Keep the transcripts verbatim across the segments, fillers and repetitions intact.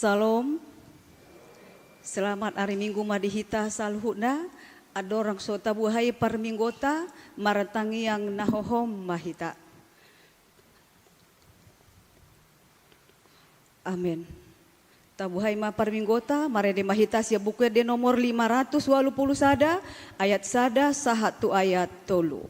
Salom. Selamat ari Minggu ma di hita saluhutna. Andorang so tabuhai parmingguonta, martangiang na hohom ma hita. Amen. Tabuhai ma parmingguonta, marende ma hita sian Buku Ende nomor lima ratus ualu pulu sada, ayat sada sahat tu ayat tolu.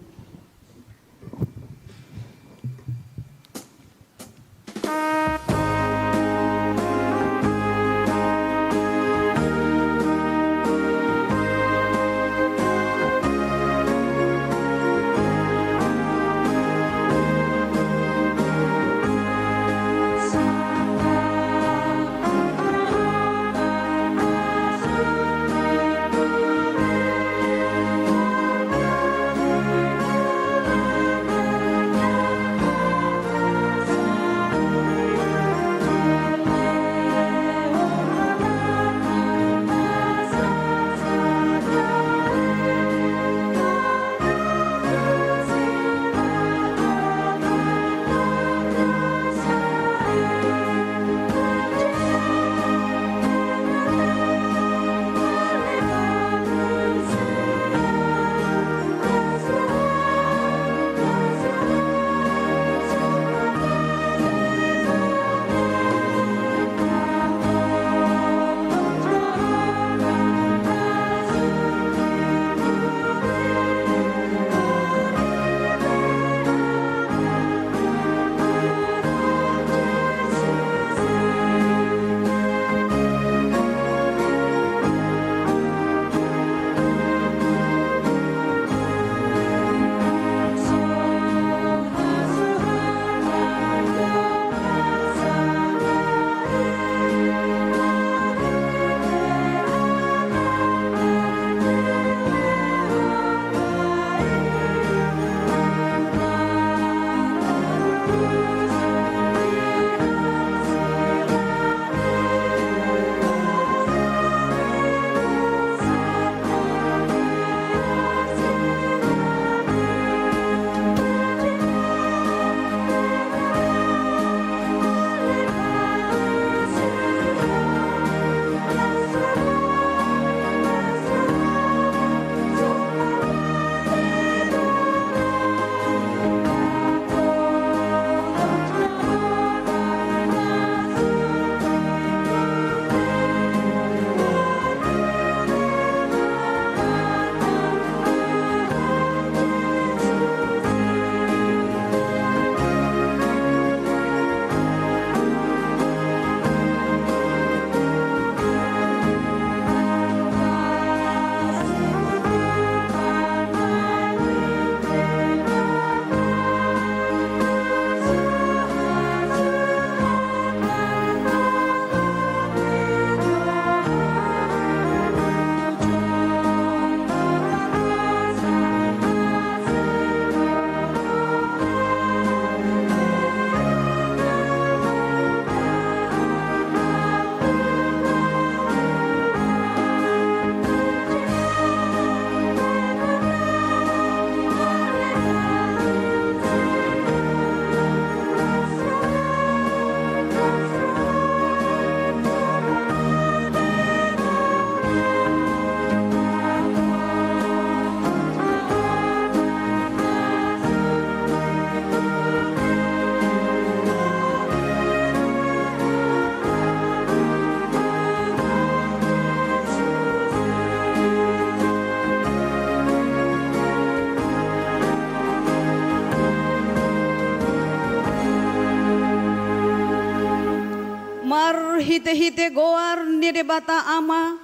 Marhitehite goar ni Debata Ama,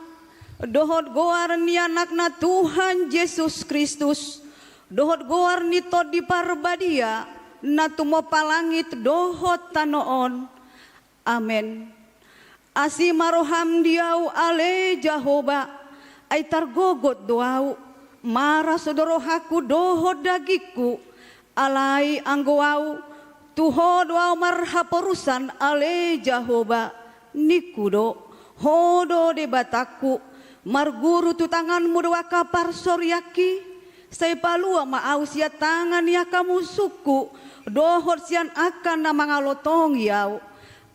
dohot goar ni Anakna Tuhan Jesus Kristus, dohot goar ni Tondi Parbadia, na tumompa langit dohot tano on. Amen. Asi ma roham di ahu, ale Jahowa, ai targogot do ahu, maras do rohangku dohot dagingku, alai anggo ahu, tu Ho do ahu marhaporusan, ale Jahowa, ningku do, Ho do Debatangku, marguru tu tanganmu do angka parsorianki, sai palua ma ahu sian tangan ni angka musungku, dohot sian angka na mangalotongi ahu.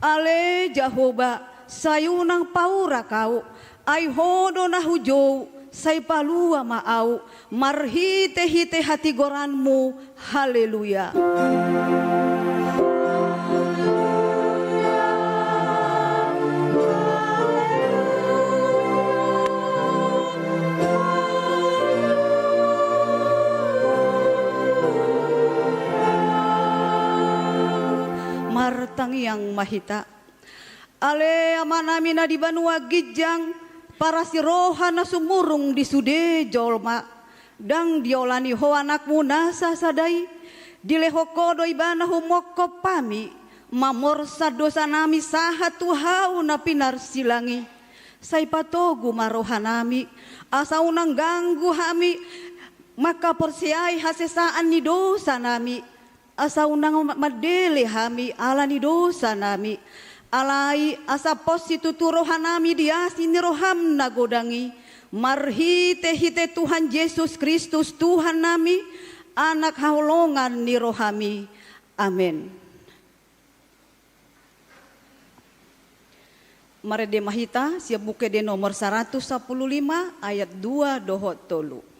Ale Jahowa, Sai unang paurak ahu, ai Ho do na hujou, sai palua ma ahu, marhitehite hatigoranMu. Haleluya. Martangiang ma hita. Ale Amanami na di banua ginjang, parasi roha na sumurung di sude jolma, ndang diolani Ho AnakMu na sasada i, dilehon Ho do Ibana humongkop hami, mamorsan dosanami sahat tu hau na pinarsilang i. Sai patogu ma rohanami, asa unang ganggu hami mangkaporseai hasesaan ni dosanami, asa unang ma-, mandele hami ala ni dosanami. Alai asa pos situtu rohanami di asi ni rohaM na godang i, marhitehite Tuhan Jesus Kristus Tuhannami, Anak haholongan ni rohami. Amen. Marende ma hita sian Buku Ende nomor saratus sampulu lima, ayat dua dohot tolu.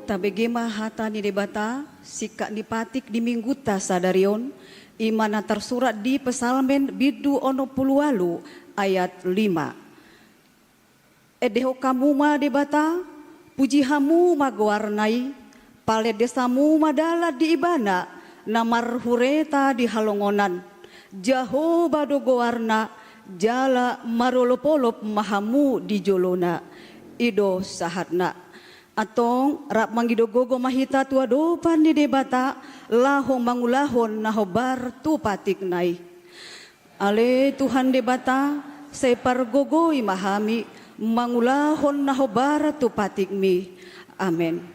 Tabege ma hata ni Debata, singkat ni patik di Minggunta sadari on, i ma na tarsurat di Psalmen bindu onom pulu ualu ayat lima. Endehon hamu ma Debata, puji hamu ma goarna i, palendes hamu ma dalan di Ibana, na marhureta di halongonan. Jahowa do goarna, jala marolopolop ma hamu di jolona. I do sahatna. Antong, rap mangido gogo ma hita tu adopan ni Debata, laho mangulahon na hombar tu patikna i. Ale Tuhan Debata, sai pargogoi ma hami, mangulahon na hombar tu patikmi. Amen.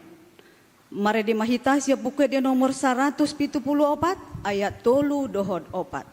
Marende ma hita sian Buku Ende nomor saratus pitu pulu opat, ayat tolu dohot opat.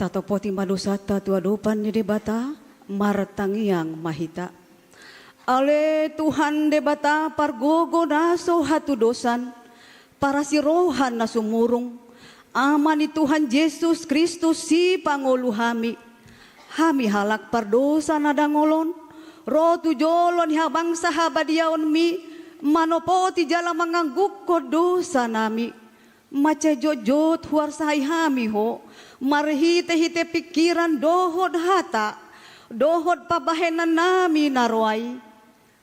Topoti ma dosanta tu adopan ni Debata, martangiang ma hita. Ale Tuhan Debata pargogo na so hatudosan, parasi roha na sumurung, Ama ni Tuhan Jesus Kristus sipangolu hami. Hami halak pardosa na dangol on, ro tu jolo ni habangsa habadiaonmi, manopoti jala manganggungkon dosanami. Mansai jotjot huarsahai hami Ho, marhitehite pingkiran dohot hata, dohot pambahenannami na ro ai.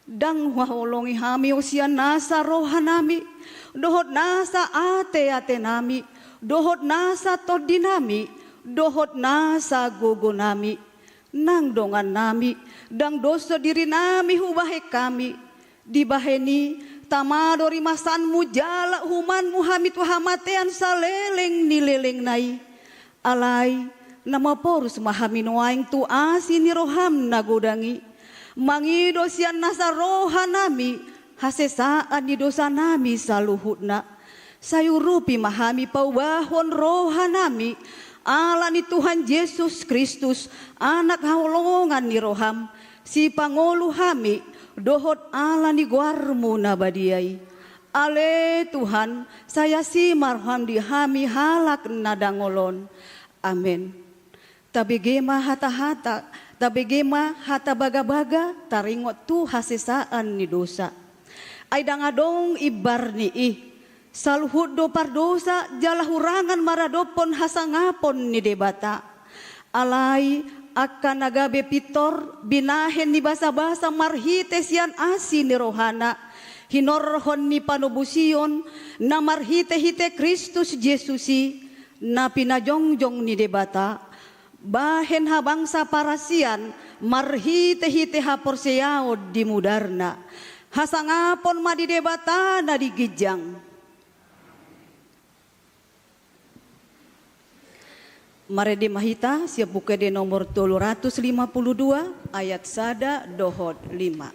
Ndang huhaholongi hami Ho sian nasa rohanami, dohot nasa ateatenami, dohot nasa tondinami, dohot nasa gogonami. Nang dongannami, ndang dos do dirinami hubahen hami. Dibahen i, tama do rimasanmu jala uhumanmu hami tu hamatean saleleng ni lelengna i. Alai, na maporus ma hami nuaeng tu asi ni roham na godang i. Mangido sian nasa rohanami, hasesaan ni dosanami saluhutna. Sai urupi ma hami paubahon rohanami, ala ni Tuhan Jesus Kristus, Anak haholongan ni roham, sipangolu hami, dohot ala ni goarmu na badia i. Ale Tuhan, sai asi ma roham di hami halak na dangol on. Amen. Tabege ma hata-hata, tabege ma hata bagabaga, taringot tu hasesaan ni dosa. Ai ndang adong imbar ni i. Saluhut do pardosa, jala hurangan maradophon hasangapon ni Debata. Alai, angka na gabe pintor, binahen ni basabasa marhite sian asi ni rohana, hinorhon ni panobusion, na marhitehite Kristus Jesus i, na pinajongjong ni Debata, bahen habangsa parasian marhitehite haporseaon di mudarna. Hasangapon ma di Debata na di ginjang. Marende ma hita sian Buku Ende nomor tolu ratus lima puluh dua, ayat sada dohot lima.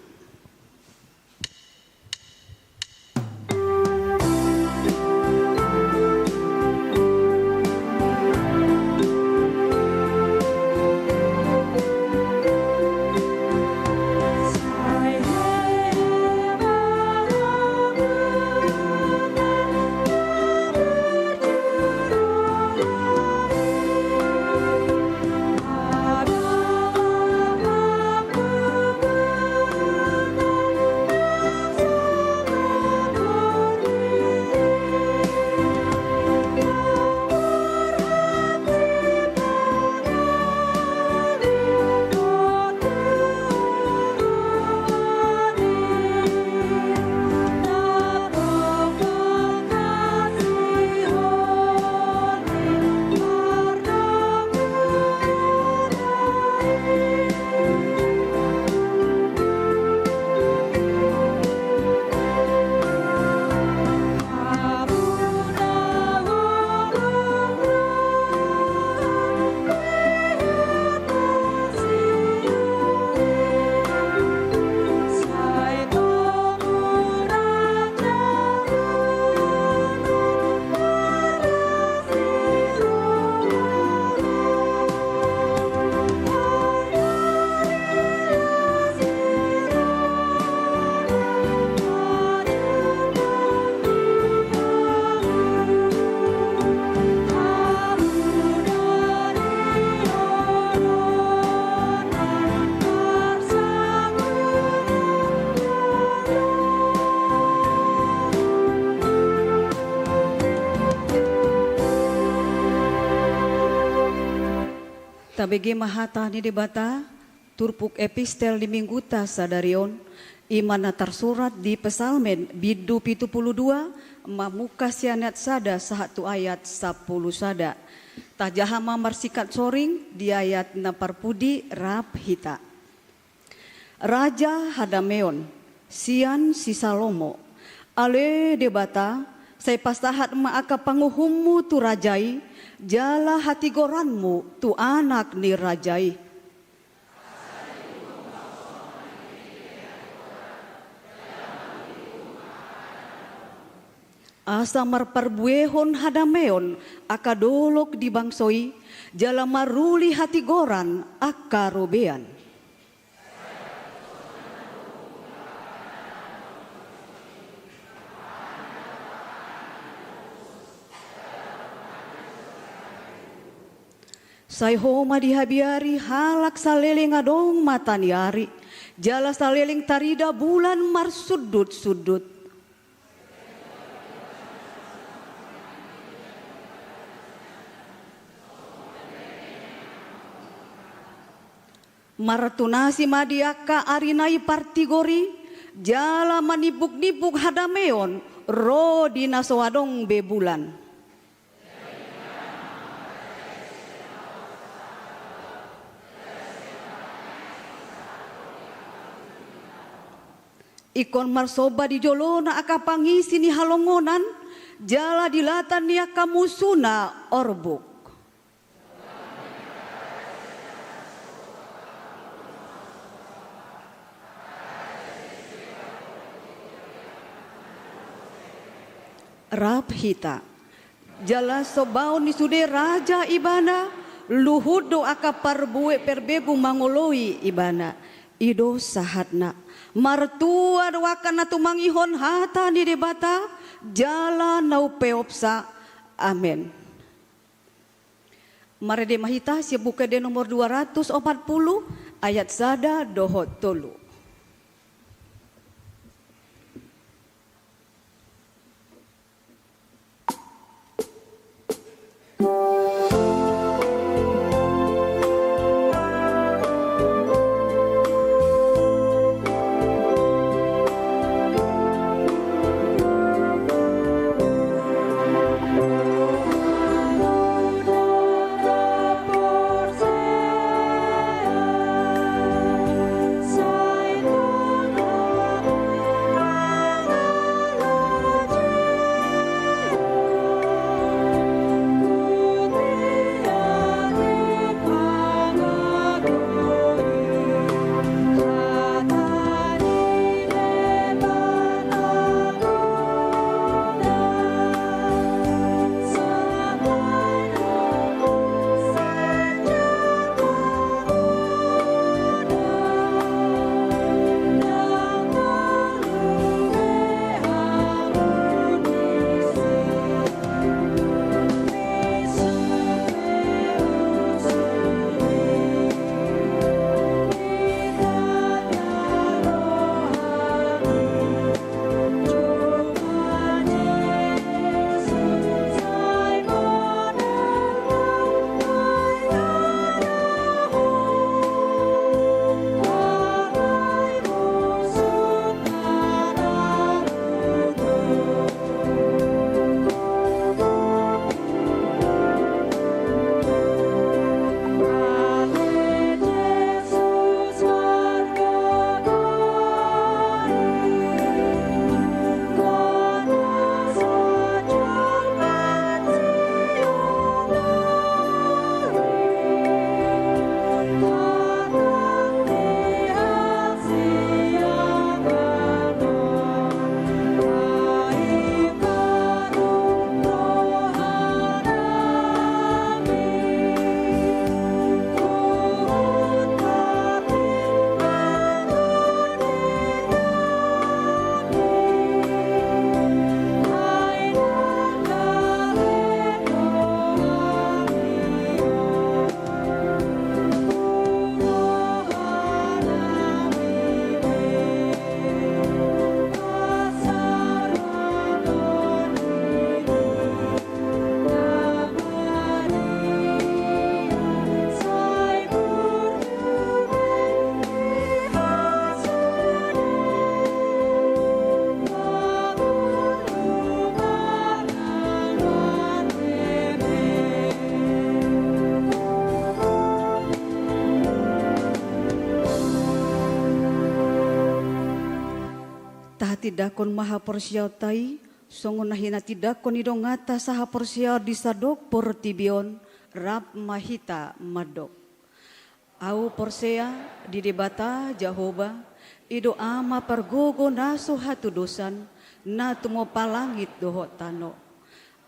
Tabege ma hata ni Debata, turpuk epistel di mingguta sadari on, i ma na tarsurat di Psalmen bindu pitu pulu dua, mamungka sian ayat sada sahat tu ayat sampulu sada. Tajaha ma marsingkat soring di ayat na parpudi rap hita. Raja hadameon, sian si Salomo. Ale Debata, sai pasahat ma angka panguhummu tu raja i, jala hatigoranmu tu anak ni raja i. asa marparbuehon hadameon angka dolok di bangso i, jala maruli hatigoran angka robean. Sai ho ma dihabiari halak saleleng adong mataniari, jala saleleng tarida bulan marsundutsundut. Martunasi ma di angka ari na i partigor i, jala manimbuknimbuk hadameon ro di na so adong be bulan. Ingkon marsomba di jolona angka pangisi ni halongonan, jala di latan ni angka musuna orbuk. Rap hita. Jala sombaon ni sude raja ibana, luhut do angka parbue perbegu mangoloi ibana. I do sahatna. Martua do angka na tumangihon hata ni Debata, jala na umpeopsa. Amen. Marende ma hita sian Buku Ende nomor dua ratus opat puluh, ayat sada dohot tolu. Tahatindangkon ma haporseaonta i, songon na hinatindangkon ni donganta sahaporseaon di sandok portibi on, rap ma hita mandok. Ahu porsea di Debata Jahowa, i do Ama pargogo na so hatudosan, na tumompa langit dohot tano.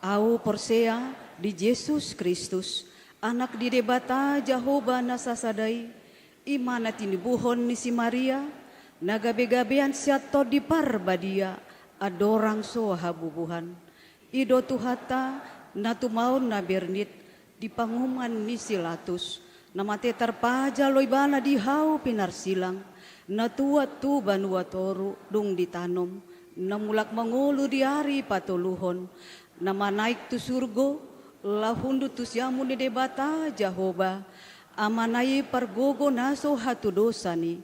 Ahu porsea di Jesus Kristus, Anak ni Debata Jahowa na sasada i, i ma na tinubuhon ni si Maria, na gabegabean sian Tondi Parbadia, andorang so habubuhan. I do Tuhanta, na tumaon na bernit, di panguhuman ni si Latus, na mate tarpajal do ibana di hau pinarsilang, na tuat tu banua toru dung ditanom, na mulak mangolu di ari patoluhon, na manaek tu surgo, laho hundul tu siamun ni Debata Jahowa, Amana i pargogo na so hatudosan i.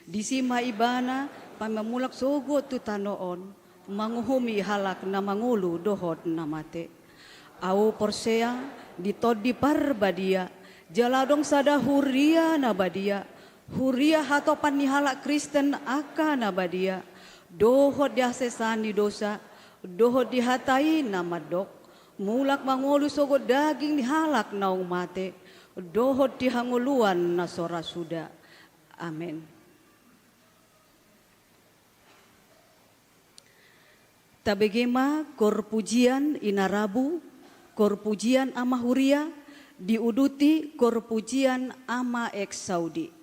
Disi ma ibana pamamulak sogot tu tano on, manguhumi halak na mangolu dohot na mate. Ahu porsea di Tondi Parbadia, jala adong sada huria na badia, huria hatopan ni halak Kristen angka na badia, dohot di hasesaan ni dosa, dohot di hata i na mandok, mulak mangolu sogot daging ni halak naung mate, dohot di hangoluan na so ra suda. Amen. Tabege ma koor pujian Inarabu, koor pujian Ama Huria, diuduti koor pujian Ama Exaudi.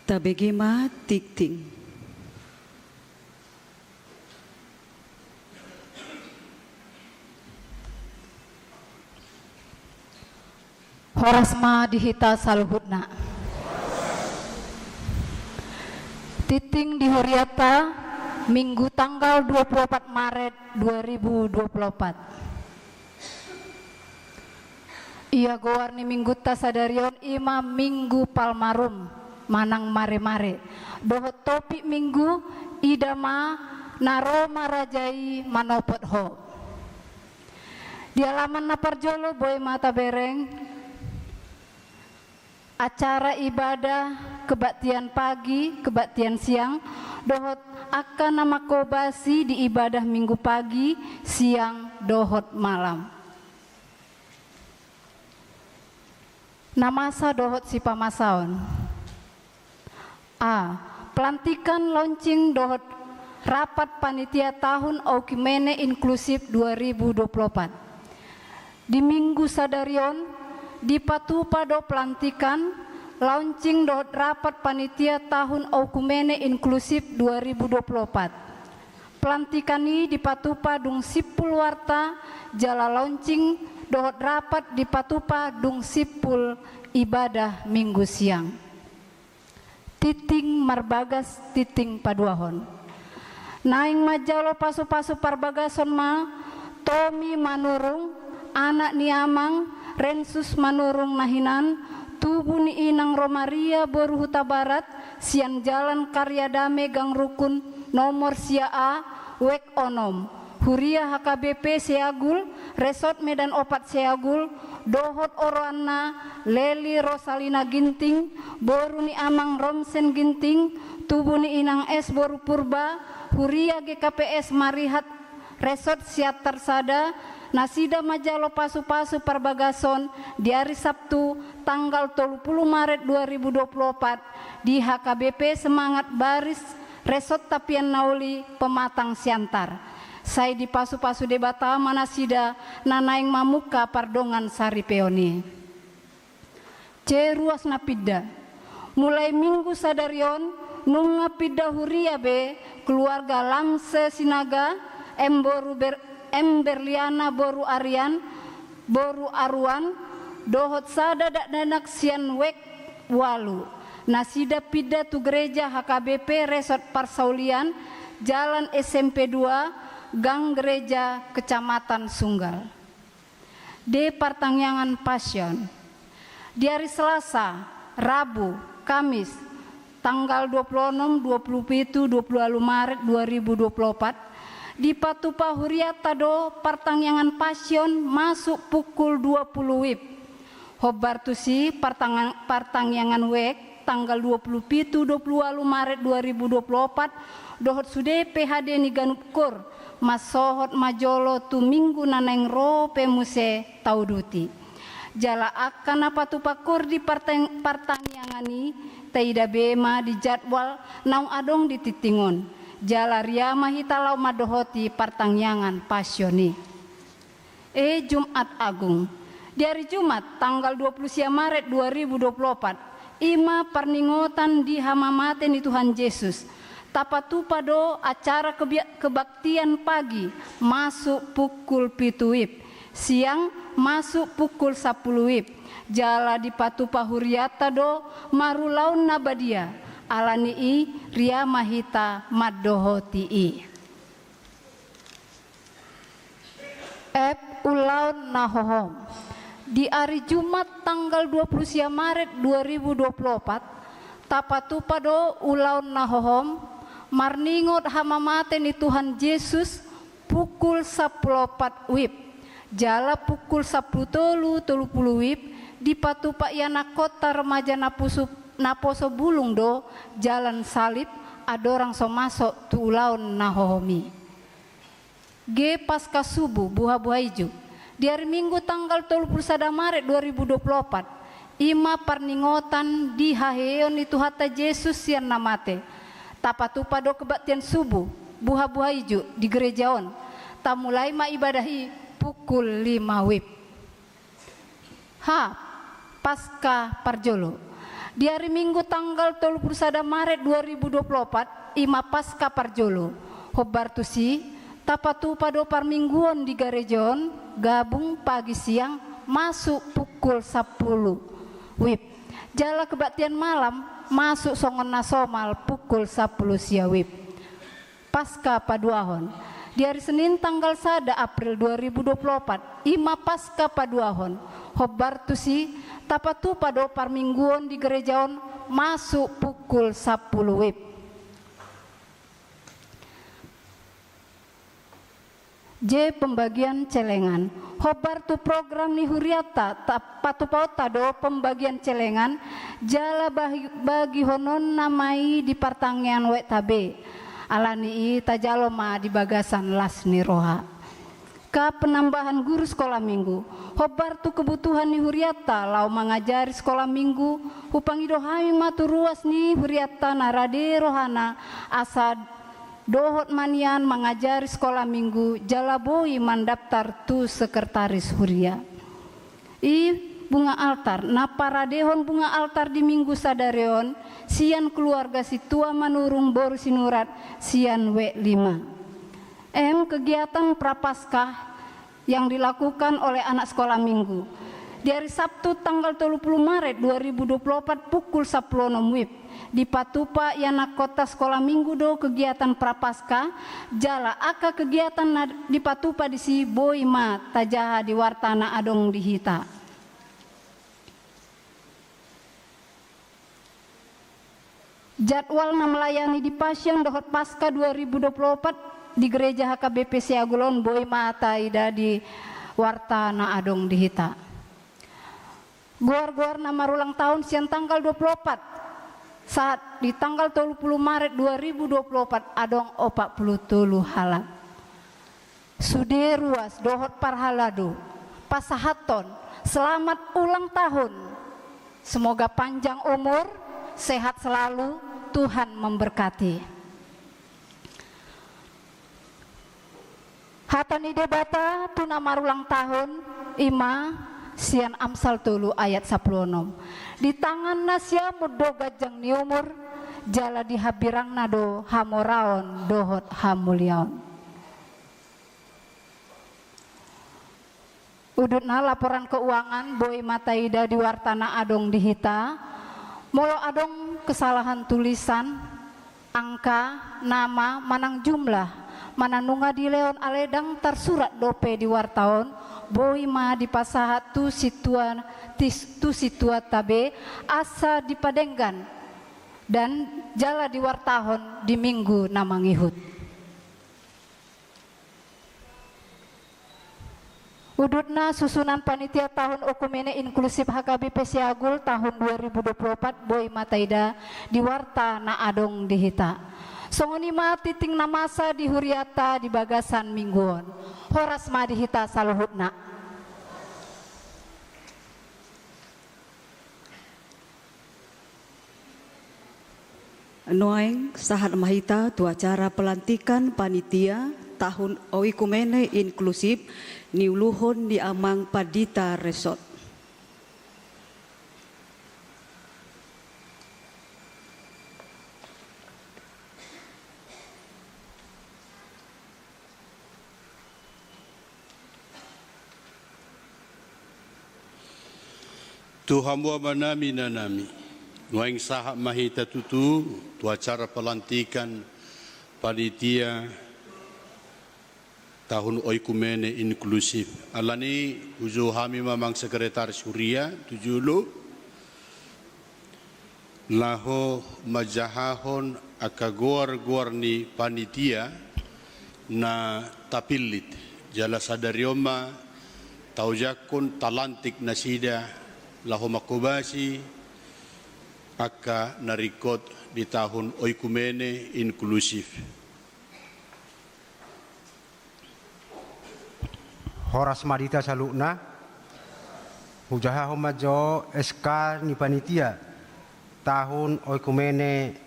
Tabege ma tingting. Horas ma di hita saluhutna. Tingting di hurianta, Minggu tanggal dua puluh opat Maret dua ribu dua puluh opat. Ia goar ni minggunta sadari on i ma Minggu Palmarum, manang mare-mare. Dohot topik minggu, ida ma na ro ma raja i manopot ho. Di alaman na parjolo boi ma tabereng acara ibadah kebaktian pagi, kebaktian siang, dohot angka na mangkobasi di ibadah minggu pagi, siang, dohot malam. Na masa dohot sipamasaon. A. Pelantikan, launching dohot rapat panitia tahun Oikumene Inklusif dua ribu dua puluh opat. Di minggu sadari on, dipatupa do pelantikan, launching dohot rapat panitia tahun Oikumene Inklusif dua ribu dua puluh opat. Pelantikan i dipatupa dung simpul warta, jala launching dohot rapat dipatupa dung simpul ibadah minggu siang. Tingting marbagas, tingting paduahon. Naeng manjalo pasu-pasu parbagason ma Tomi Manurung, anak ni Amang Rensus Manurung na hinan, tubu ni Inang Romaria boru Hutabarat, sian Jalan Karya Dame Gang Rukun nomor sia A, wek onom, huria H K B P Seagul, Resort Medan Opat Seagul, dohot oroanna Leli Rosalina Ginting, boru ni Amang Romsen Ginting, tubu ni Inang S boru Purba, huria G K P S Marihat, Resort Siantar Sada, nasida manjalo pasu-pasu parbagason di ari Sabtu tanggal tolu puluh Maret dua ribu dua puluh opat di H K B P Semangat Baris, Resort Tapian Nauli, Pematang Siantar. Sai dipasu-pasu Debata ma nasida na naeng mamungka pardongan saripeon i. C. Ruas na pinda. Mulai minggu sadari on, nunga pinda huria be keluarga Lamse Sinaga, M boru Ber-, M Berliana boru Arian, boru Aruan, dohot sada dakdanak sian wek ualu. Nasida pinda tu gereja H K B P Resort Parsaulian, Jalan S M P dua, Gang Gereja, Kecamatan Sunggal. D. Partangiangan Passion. Di ari Selasa, Rabu, Kamis, tanggal dua puluh onom, dua puluh pitu, dua puluh ualu Maret dua ribu dua puluh opat, dipatupa hurianta do partangiangan Passion masuk pukul dua puluh wib. Hombar tusi partang-, partangiangan wek tanggal dua puluh pitu, dua puluh ualu Maret dua ribu dua puluh opat, dohot sude P H D ni ganup koor, mansohot ma jolo tu minggu na naeng ro pe muse tauduti. Jala angka na patupa koor di partang-, partangiangan i, taida be ma di jadwal naung adong di tingting on. Jala ria ma hita laho mandohoti partangiangan Passion i. E. Jumat Agung. Di ari Jumat, tanggal dua puluh sia Maret dua ribu dua puluh opat, i ma parningotan di hamamate ni Tuhan Jesus. Tapatupa do acara kebia-, kebaktian pagi masuk pukul pitu wib, siang masuk pukul sampulu wib, jala dipatupa hurianta do marulaon na badia, alani i ria ma hita mandohoti i. F. Ulaon na hohom. Di ari Jumat tanggal dua puluh sia Maret dua ribu dua puluh opat, tapatupa do ulaon na hohom, marningot hamamate ni Tuhan Jesus pukul sampulu opat wib, jala pukul sampulu tolu tolu pulu wib, dipatupa ianakhonta remaja na pusu-, na poso bulung do jalan salib, andorang so masuk tu ulaon na hohom i. G. Paska Subuh, buhabuha ijuk. Di ari Minggu tanggal tolu puluh sada Maret dua ribu dua puluh opat, i ma parningotan di haheheon ni Tuhanta Jesus sian na mate. Tapatupa do kebaktian subuh, buhabuha ijuk di gereja on. Tamulai ma ibadah i pukul lima wib. H. Paska parjolo. Di ari Minggu tanggal tolu pulu sada Maret dua ribu dua pulu opat, i ma Paska parjolo. Hombar tusi, tapatupa do parmingguon di gareja on, gabung pagi siang, masuk pukul sampulu wib. Jala kebaktian malam, masuk songon na somal pukul sampulu sia wib. Paska paduahon. Di ari Senin tanggal sada April dua ribu dua pulu opat, i ma Paska paduahon. Hombar tusi, tapatupa do parmingguon di gareja on masuk pukul sampulu wib. J. Pembagian celengan. Hombar tu program ni hurianta, tapatupaonta do pembagian celengan, jala bagi-, bagihononna ma i di partangiangan wekta be. Alani i tajalo ma di bagasan las ni roha. K. Penambahan guru sekolah minggu. Hombar tu kebutuhan ni hurianta laho mangajari sekolah minggu, hupangido hami ma tu ruas ni hurianta na rade rohana asa dohot ma nian mangajari sekolah minggu jala boi mandaftar tu sekretaris huria. I. Bunga altar. Na paradehon bunga altar di Minggu sadari on, sian keluarga Situa Manurung boru Sinurat, sian W lima. M. Kegiatan Prapaskah yang dilakukan oleh anak sekolah minggu. Di hari Sabtu tanggal tolu pulu Maret dua ribu dua pulu opat pukul sampulu onom wib, dipatupa i anak kota sekolah minggu do kegiatan Prapaskah, jala angka kegiatan na dipatupa disi boi ma tajaha di warta na adong di hita. Jadwal na melayani di Passion dohot Paska dua ribu dua pulu opat di Gereja H K B P Siagul on boi ma taida di warta na adong di hita. Goar-goar na marulang tahun sian tanggal dua pulu opat sahat di tanggal tolu pulu Maret dua ribu dua pulu opat adong opat pulu tolu halak. Sude ruas dohot parhalado, pasahathon selamat ulang tahun. Semoga panjang umur, sehat selalu, Tuhan memberkati. Hata ni Debata tu na marulang tahun, i ma sian Amsal tolu ayat sampulu onom. Di tangan na siamun do ganjang ni umur, jala di hambirangna do hamoraon dohot hamuliaon. Udutna laporan keuangan boi ma taida di warta na adong di hita. Molo adong kesalahan tulisan, angka, nama, manang jumlah, manang nunga dilehon alai ndang tarsurat dope di warta on, boi ma dipasahat tu situa, tis-, tu situata be, asa dipadenggan dan jala diwartahon di minggu na mangihut. Udutna susunan panitia tahun oikumene inklusif H K B P Siagul tahun dua ribu dua puluh opat boi ma taida di warta na adong di hita. Songon i ma tintin na masa di huriata di bagasan minggu on. Horas ma di hita saluhutna. Nuaeng sahat ma hita tu acara pelantikan panitia tahun oikumene inklusif niuluhon ni Amang Pandita Resort. Tu hamu amanami inanami, nuaeng sahat ma hita tutu tu acara pelantikan panitia tahun oikumene inklusif. Alani i hujou hami ma Amang Sekretaris Huria tu jolo laho manjahahon angka goar-goar ni panitia na tapillit, jala sadari on ma taojakhon talantik nasida laho manghobasi angka na ringkot di tahun oikumene inklusif. Horas ma di hita saluhutna. Hujahahon ma jo S K ni panitia tahun oikumene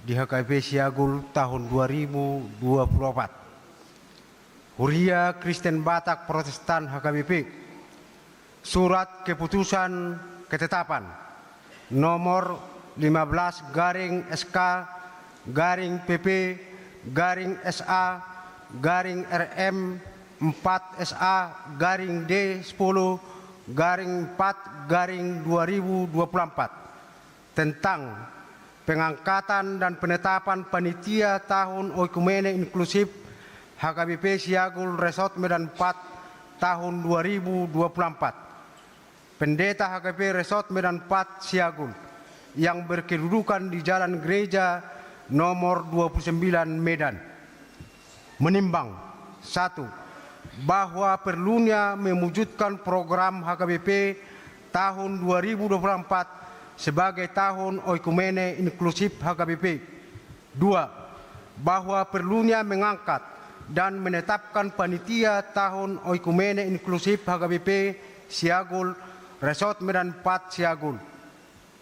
di H K B P Siagul tahun dua ribu dua puluh opat. Huria Kristen Batak Protestan H K B P. Surat keputusan ketetapan. nomor lima belas garing S K garing P P garing S A garing R M empat S A garing D sepuluh garing empat garing dua ribu dua puluh empat, tentang pengangkatan dan penetapan panitia tahun oikumene inklusif H K B P Siagul Resort Medan empat tahun dua ribu dua puluh empat. Pendeta H K B P Resort Medan empat Siagul yang berkedudukan di Jalan Gereja nomor dua puluh sembilan Medan. Menimbang, satu, bahwa perlunya mewujudkan program H K B P tahun dua ribu dua puluh empat sebagai tahun oikumene inklusif H K B P. Dua, bahwa perlunya mengangkat dan menetapkan panitia tahun oikumene inklusif H K B P Siagul Resort Medan empat Siagul.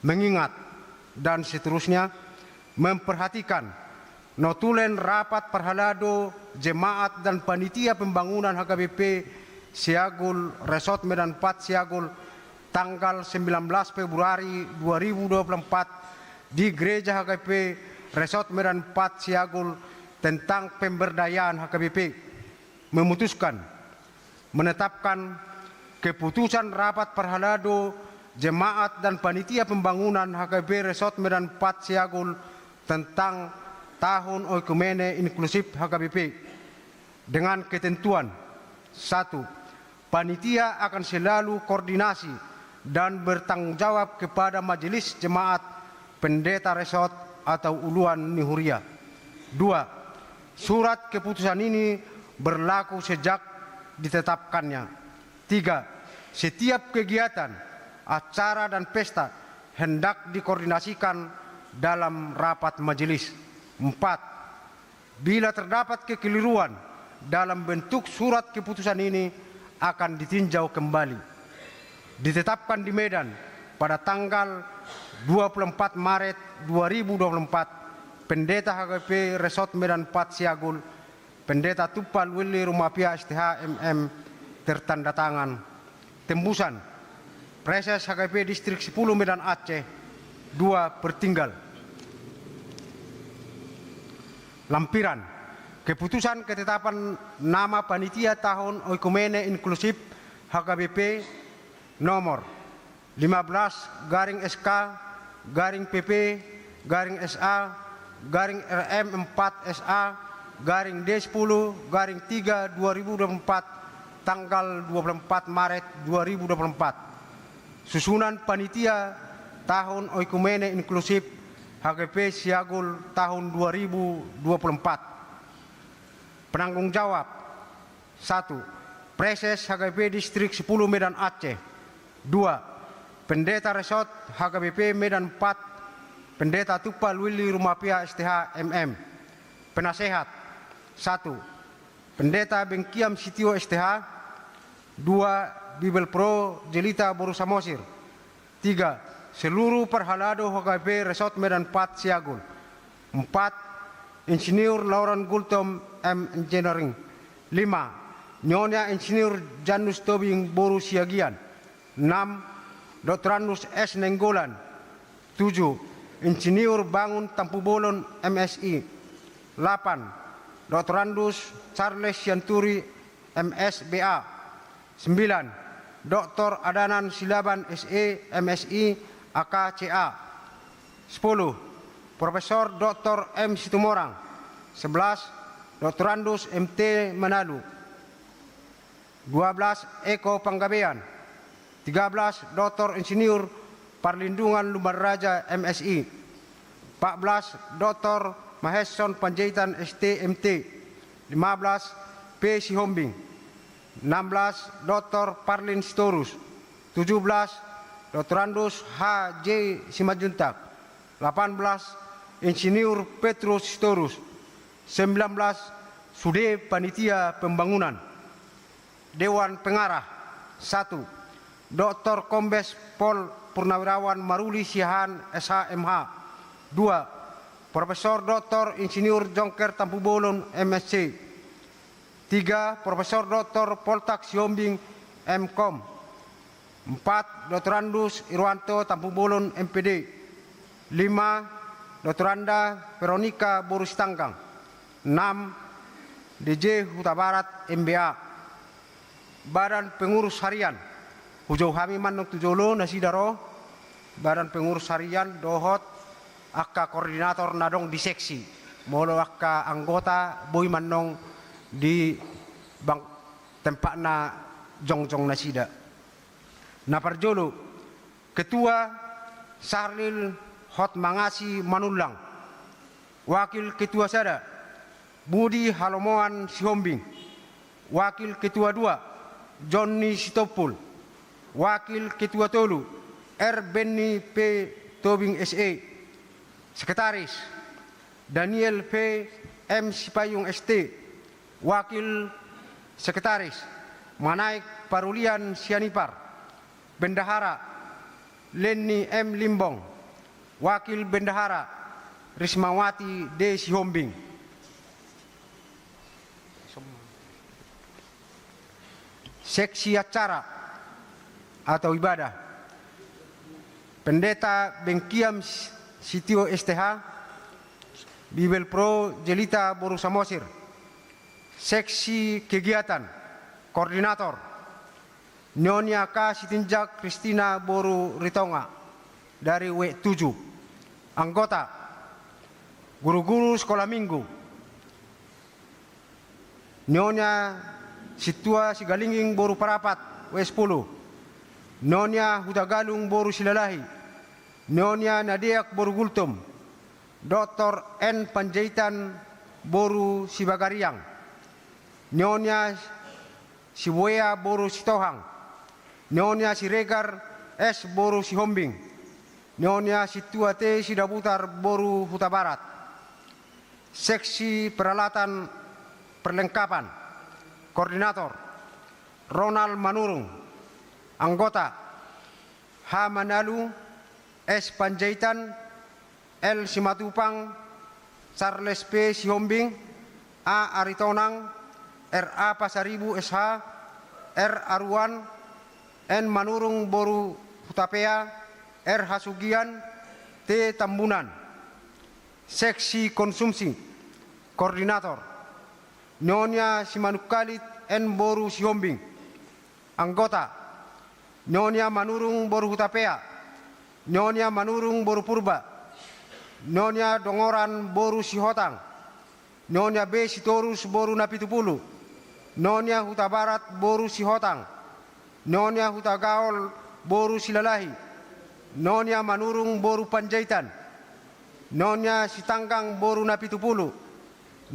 Mengingat, dan seterusnya, memperhatikan notulen rapat parhalado jemaat dan panitia pembangunan H K B P Siagul Resort Medan empat Siagul tanggal sembilan belas Februari dua ribu dua puluh empat di Gereja H K B P Resort Medan empat Siagul tentang pemberdayaan H K B P. Memutuskan, menetapkan keputusan rapat parhalado jemaat dan panitia pembangunan H K B P Resort Medan empat Siagul tentang tahun oikumene inklusif H K B P dengan ketentuan, satu, panitia akan selalu koordinasi dan bertanggung jawab kepada majelis jemaat, pendeta resort atau uluan ni huria. Dua, surat keputusan ini berlaku sejak ditetapkannya. Tiga, setiap kegiatan, acara dan pesta hendak dikoordinasikan dalam rapat majelis. Empat, bila terdapat kekeliruan dalam bentuk surat keputusan ini akan ditinjau kembali. Ditetapkan di Medan pada tanggal dua puluh empat Maret dua ribu dua puluh empat, Pendeta H K B P Resort Medan empat Siagul, Pendeta Tumpal Willy Rumapia S T H M M, tertanda tangan. Tembusan, Praeses H K B P Distrik sepuluh Medan Aceh, dua Pertinggal. Lampiran, keputusan ketetapan nama panitia tahun oikumene inklusif H K B P nomor lima belas garing S K garing P P garing S A garing R M empat S A garing D sepuluh garing tiga dua ribu dua puluh empat, tanggal dua puluh empat Maret dua ribu dua puluh empat. Susunan panitia tahun oikumene inklusif H K B P Siagul tahun dua ribu dua puluh empat. Penanggung jawab, satu, Praeses H K B P Distrik sepuluh Medan Aceh. Dua, Pendeta Resort H K B P Medan empat, Pendeta Tumpal Willy Rumapia S T H M M. Penasehat, satu, Pendeta Bengkiam Sitio S T H. Dua, Bibelvrouw Jelita boru Samosir. Tiga, seluruh parhalado H K B P Resort Medan empat Siagul. Empat, Insinyur Laurent Gultom M Engineering. Lima, Nyonya Insinyur Janus Tobing boru Siagian. Enam, Doktorandus S Nainggolan. Tujuh, Insinyur Bangun Tampubolon M Si. Delapan, Doktorandus Charles Sianturi M S B A. Sembilan, Doktor Adanan Silaban S E M Si A K C A. Sepuluh, Profesor Doktor M Situmorang. Sebelas, Doktorandus M T Manalu. Dua belas, Eko Panggabean. Tiga belas, Doktor Insinyur Parlindungan Lumban Raja M Si. Empat belas, Doktor Mahesson Panjaitan S T M T. Lima belas, P Sihombing. Enam belas, Doktor Parlin Sitorus. Tujuh belas, Doktorandus H J Simanjuntak. Delapan belas, Insinyur Petrus Sitorus. Sembilan belas, sude panitia pembangunan. Dewan Pengarah, satu, Doktor Kombes Pol Purnawirawan Maruli Siahaan S H M H. Dua, Profesor Doktor Insinyur Jongker Tampubolon M Sc. Tiga, Profesor Doktor Poltak Sihombing M Kom. Empat, Doktorandus Irwanto Tampubolon, M P D. Lima, Doktoranda Veronica boru Sitanggang. Enam, D J Hutabarat, M B A. Badan Pengurus Harian. Hujou hami ma annon tu jolo nasida ro, Badan Pengurus Harian dohot angka koordinator na adong di seksi. Molo angka anggota boi ma annon di bang-, tempatna jongjong nasida. Na parjolo, Ketua Sahrlil Hotmangasi Manullang. Wakil Ketua sada, Budi Halomoan Sihombing. Wakil Ketua dua, Jonni Sitompul. Wakil Ketua tolu, R Benny P Tobing, S E. Sekretaris, Daniel P M Sipayung, S T. Wakil Sekretaris, Manaek Parulian Sianipar. Bendahara, Lenny M Limbong. Wakil Bendahara, Rismawati D Sihombing. Seksi acara atau ibadah. Pendeta Bengkiam Sitio, S T H. Bibelvrouw Jelita boru Samosir. Seksi kegiatan, koordinator, Nyonya K Sitinjak Kristina boru Ritonga dari W tujuh. Anggota, guru-guru sekolah minggu, Nyonya Sintua Sigalingging boru Parapat, W sepuluh. Nyonya Hutagalung boru Silalahi. Nyonya Nadeak boru Gultom. Doktor N Panjaitan boru Sibagariang. Nyonya Sibuea boru Sitohang. Nyonya Siregar S boru Sihombing. Nyonya Sintua T Sidabutar boru Hutabarat. Seksi peralatan perlengkapan. Koordinator, Ronald Manurung. Anggota, H Manalu, S Panjaitan, L Simatupang, Charles P Sihombing, A Aritonang, R A Pasaribu, S H, R Aruan, N Manurung boru Hutapea, R Hasugian, T Tambunan. Seksi konsumsi, koordinator, Nyonya Simanungkalit N boru Sihombing. Anggota, Nyonya Manurung boru Hutapea, Nyonya Manurung boru Purba, Nyonya Dongoran boru Sihotang, Nyonya B Sitorus boru Napitupulu, Nyonya Hutabarat boru Sihotang, Nyonya Hutagaol boru Silalahi, Nyonya Manurung boru Panjaitan, Nyonya Sitanggang boru Napitupulu,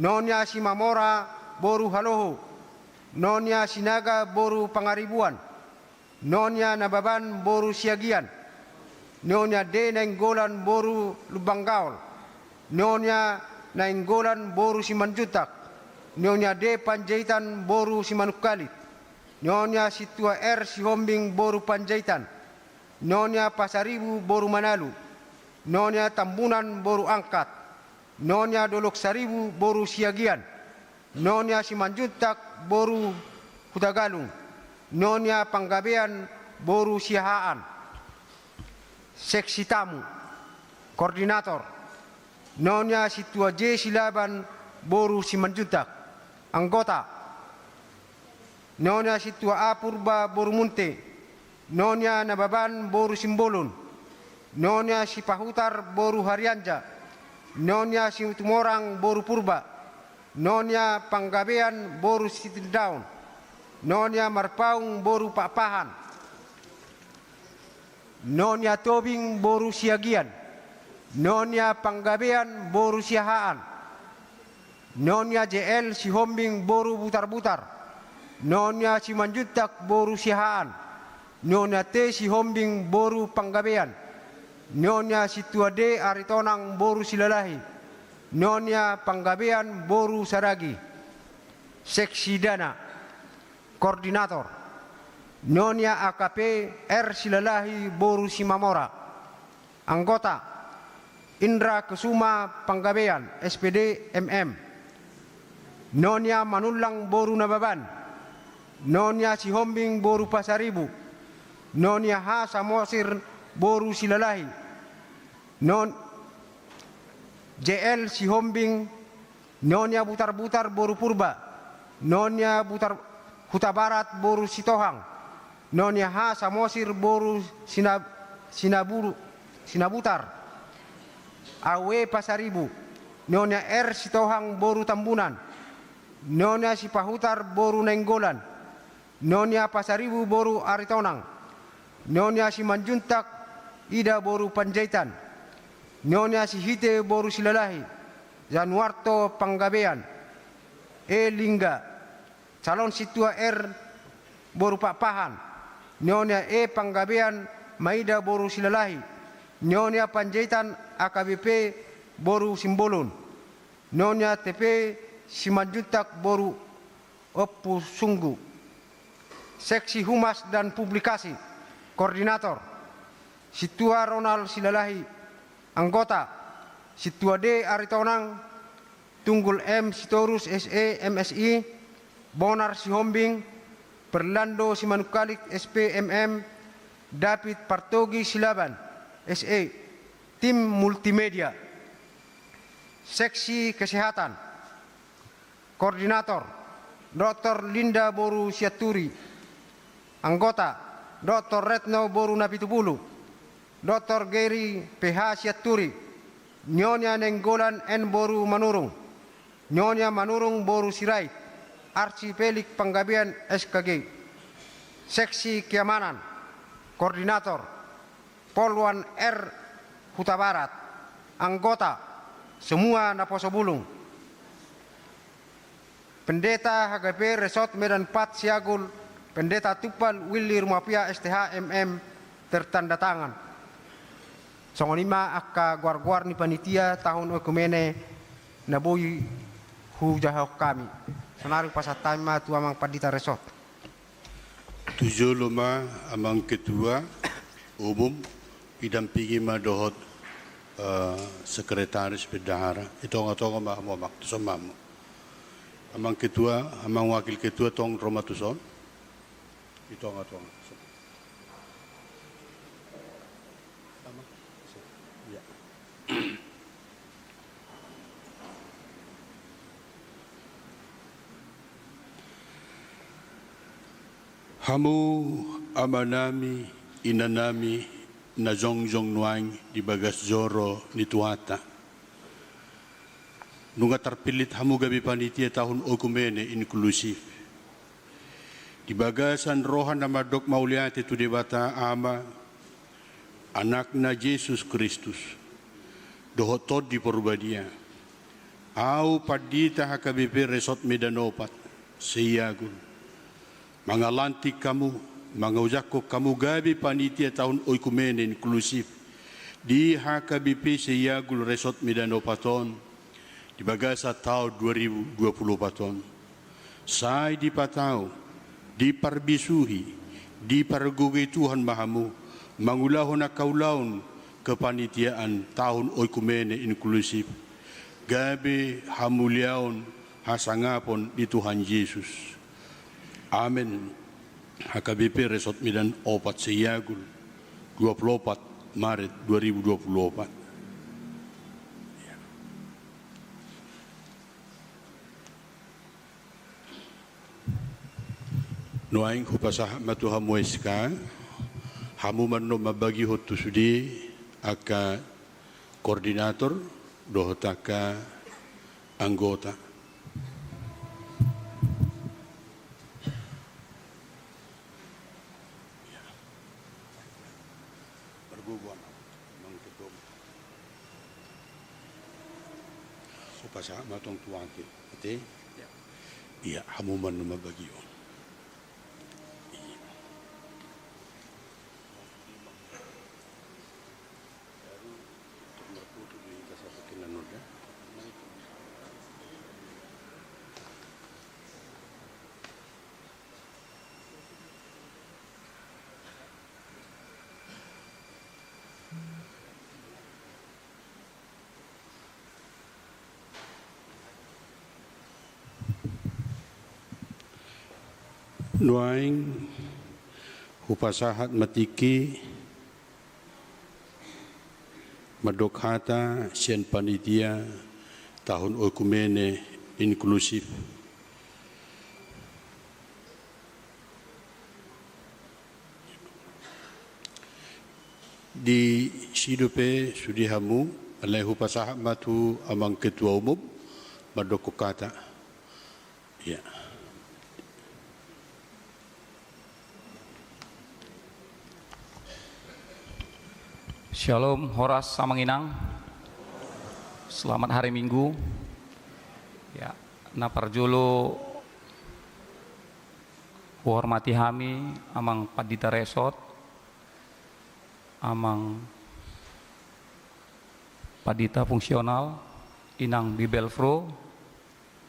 Nyonya Simamora boru Haloho, Nyonya Sinaga boru Pangaribuan, Nyonya Nababan boru Siagian, Nyonya D Nainggolan boru Lumbanggaol, Nyonya Nainggolan boru Simanjuntak, Nyonya D Panjaitan boru Simanungkalit, Nyonya Sintua R Sihombing boru Panjaitan, Nyonya Pasaribu boru Manalu, Nyonya Tambunan boru Angkat, Nyonya Dolok Saribu boru Siagian, Nyonya Simanjuntak boru Hutagalung, Nyonya Panggabean boru Siahaan. Seksi tamu, koordinator, Nyonya Sintua J Silaban boru Simanjuntak. Anggota, Nyonya Sintua A Purba boru Munte, Nyonya Nababan boru Simbolon, Nyonya Sipahutar boru Harianja, Nyonya Situmorang boru Purba, Nyonya Panggabean boru Sitindaon, Nyonya Marpaung boru Pakpahan, Nyonya Tobing boru Siagian, Nyonya Panggabean boru Siahaan, Nyonya J L Sihombing boru Butarbutar, Nyonya Simanjuntak boru Siahaan, Nyonya T Sihombing boru Panggabean, Nyonya Sintua D Aritonang boru Silalahi, Nyonya Panggabean boru Saragi. Seksi dana, koordinator, Nyonya A K P R Silalahi boru Simamora. Anggota, Indra Kesuma Panggabean, S P D, M M. Nyonya Manullang boru Nababan, Nyonya Sihombing boru Pasaribu, Nionia H. Samosir boru Silalahi. Non J L Sihombing. Nionia Butarbutar boru Purba. Nionia Butar Hutabarat boru Sitohang. Nionia H. Samosir boru Sina Sinabulu Sinabutar. Awe Pasaribu. Nionia R. Sitohang boru Tambunan. Nionia Sipahutar boru Nainggolan. Nionia Pasaribu boru Aritonang. Nionia Simanjuntak Ida boru Panjaitan. Nionia Sihite boru Silalahi. Januarto Panggabean. E. Lingga. Calon Sintua R. boru Pakpahan. Nionia E. Panggabean Maida boru Silalahi. Nionia Panjaitan A K B P boru Simbolon. Nionia T P Simanjuntak boru Ompu Sunggu. Seksi Humas dan Publikasi. Koordinator Sintua Ronald Silalahi. Anggota Sintua D. Aritonang, Tunggul M. Sitorus S E M S I, Bonar Sihombing, Fernando Simanungkalit S P M M, David Partogi Silaban S E. Tim Multimedia. Seksi Kesehatan. Koordinator Doktor Linda boru Sianturi. Anggota Doktor Retno boru Napitupulu. Doktor Geri P H Sianturi. Nionia Nainggolan N boru Manurung. Nionia Manurung boru Sirait. Arsi Pelik Panggabean S K G. Seksi Keamanan. Koordinator Polwan R. Hutabarat. Anggota semua naposo bulung. Pendeta H K B P Resort Medan Empat Siagul, Pendeta Tumpal Willy Rumapia S T H M M, tertanda tangan. Songon i ma angka goar-goar ni panitia tahun oikumene na boi hujahahon hami. Saonari hupasahat hami ma tu Amang Pandita Resort. Tu jolo ma Amang Ketua Umum, didampingi ma dohot, eh, Sekretaris Bendahara. Di tonga-tonga ma hamu, Amang, tuson ma hamu. Amang Ketua, Amang Wakil Ketua, tong ro ma tuson. Di tonga-tonga. Hamu amanami, inanami, na jongjong nuaeng di bagas joro ni Tuhanta. Nunga tarpillit hamu gabe panitia tahun oikumene inklusif. Di bagasan roha na mandok mauliate tu Debata Ama, Anakna Jesus Kristus, dohot Tondi Porbadia, ahu Pandita H K B P Resort Medan Opat, Seiagul, mangalantik hamu, mangaujangkon hamu gabe panitia tahun oikumene inklusif di H K B P Seiagul Resort Medan Opat on, di bagasan taon dua ribu dua puluh opat on. Sai dipatau, diparbisuhi, dipargogoi Tuhan ma hamu mangulahon angka ulaon kepanitiaan tahun oikumene inklusif, gabe hamuliaon hasangapon di Tuhan Jesus. Amen. H K B P Resort Medan Opat Seiagul, dua puluh opat Maret dua ribu dua puluh opat. Nuaeng hupasahat ma tu hamu S K, hamu ma annon mambagihon tu sude angka koordinator dohot angka anggota. Margogo, Amang Ketua. Hupasahat ma tong tu angke, ate? Ia, hamu ma annon mambagihon. Ia. Nuaeng Hupasahat ma tingki mandok hata sian panitia tahun oikumene inklusif. Disi dope sude hamu, alai hupasahat ma tu amang ketua umum mandok hata. Ya. Shalom, horas amang inang. Selamat hari Minggu. Ya, na parjolo huhormati hami amang pandita resort, amang pandita fungsional, inang bibelvrouw,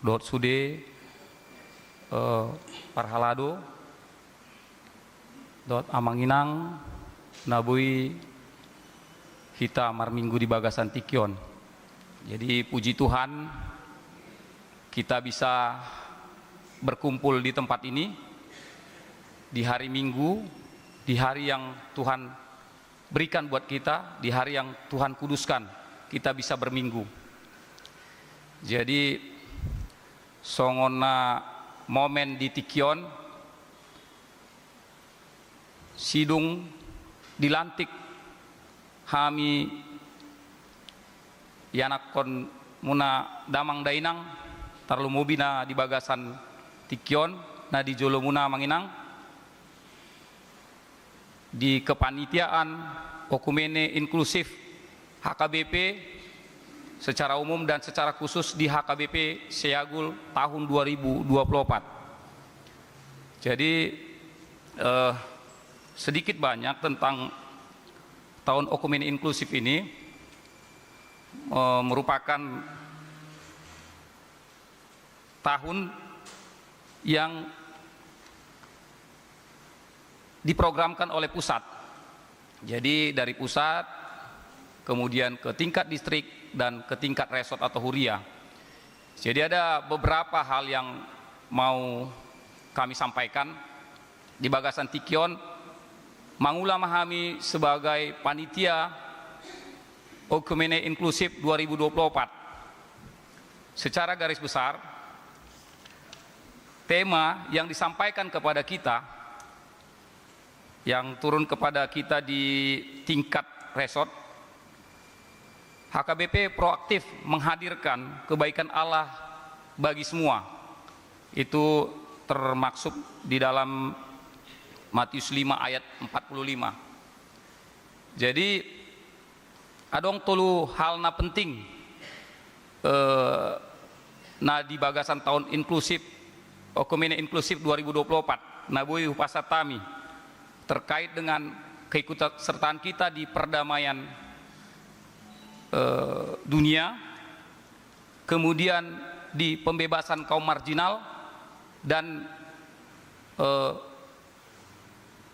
dohot sude, eh, parhalado, dohot amang inang na boi hita marminggu di bagasan tingki on. Jadi puji Tuhan, kita bisa berkumpul di tempat ini di hari Minggu, di hari yang Tuhan berikan buat kita, di hari yang Tuhan kuduskan, kita bisa berminggu. Jadi songon na momen di tingki on, sidung dilantik hami ianakhonmuna damang dainang, tarlumobi na di bagasan tingki on, na di jolomuna amang inang, di kepanitiaan okumene inklusif H K B P secara umum dan secara khusus di H K B P Seagul tahun dua ribu dua puluh empat. Jadi, eh, sedikit banyak tentang tahun okumene inklusif ini, eh, merupakan tahun yang diprogramkan oleh pusat. Jadi dari pusat, kemudian ke tingkat distrik, dan ke tingkat resort atau huria. Jadi ada beberapa hal yang mau kami sampaikan di bagasan tingki on, mangula ma hami sebagai panitia Oikumene Inklusif dua ribu dua puluh empat. Secara garis besar, tema yang disampaikan kepada kita, yang turun kepada kita di tingkat resort, H K B P proaktif menghadirkan kebaikan Allah bagi semua. Itu termaksud di dalam Matius lima ayat empat puluh lima. Jadi, adong tolu hal na penting, eh, na di bagasan tahun inklusif, Oikumene Inklusif dua ribu dua puluh empat, na boi hupasahat hami terkait dengan keikutsertaan kita di perdamaian, eh, dunia, kemudian di pembebasan kaum marginal, dan, eh,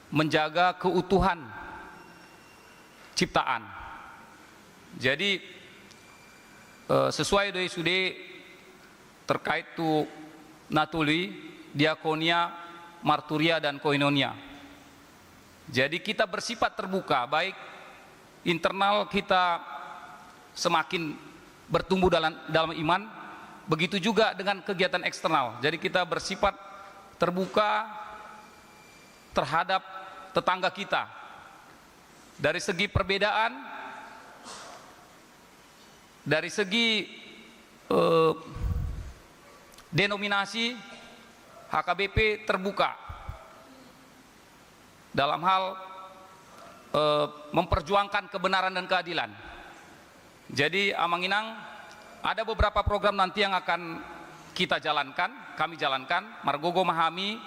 menjaga keutuhan ciptaan. Jadi, eh, sesuai do i sude terkait tu na tolu i, diakonia, marturia, dan koinonia. Jadi kita bersifat terbuka, baik internal kita semakin bertumbuh dalam, dalam iman, begitu juga dengan kegiatan eksternal. Jadi kita bersifat terbuka terhadap tetangga kita. Dari segi perbedaan, dari segi, eh, denominasi, H K B P terbuka dalam hal, eh, memperjuangkan kebenaran dan keadilan. Jadi, Amang Inang, ada beberapa program nanti yang akan kita jalankan, kami jalankan, margogo ma hami,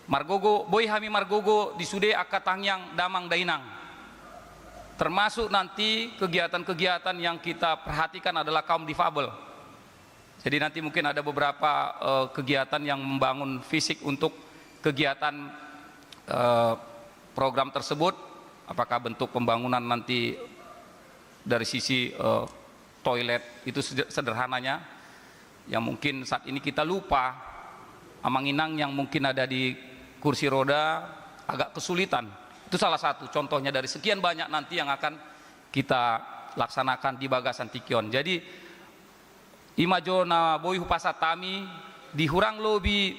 margogo, boi hami margogo di sude angka tangiang damang dainang. Termasuk nanti kegiatan-kegiatan yang kita perhatikan adalah kaum difabel. Jadi nanti mungkin ada beberapa, eh, kegiatan yang membangun fisik untuk kegiatan, eh, program tersebut. Apakah bentuk pembangunan nanti dari sisi, eh, toilet, itu seder-, sederhananya. Yang mungkin saat ini kita lupa, Amang Inang yang mungkin ada di kursi roda, agak kesulitan. Itu salah satu contohnya dari sekian banyak nanti yang akan kita laksanakan di bagasan tingki on. Jadi, i ma jo na boi hupasahat hami, di hurang lobi,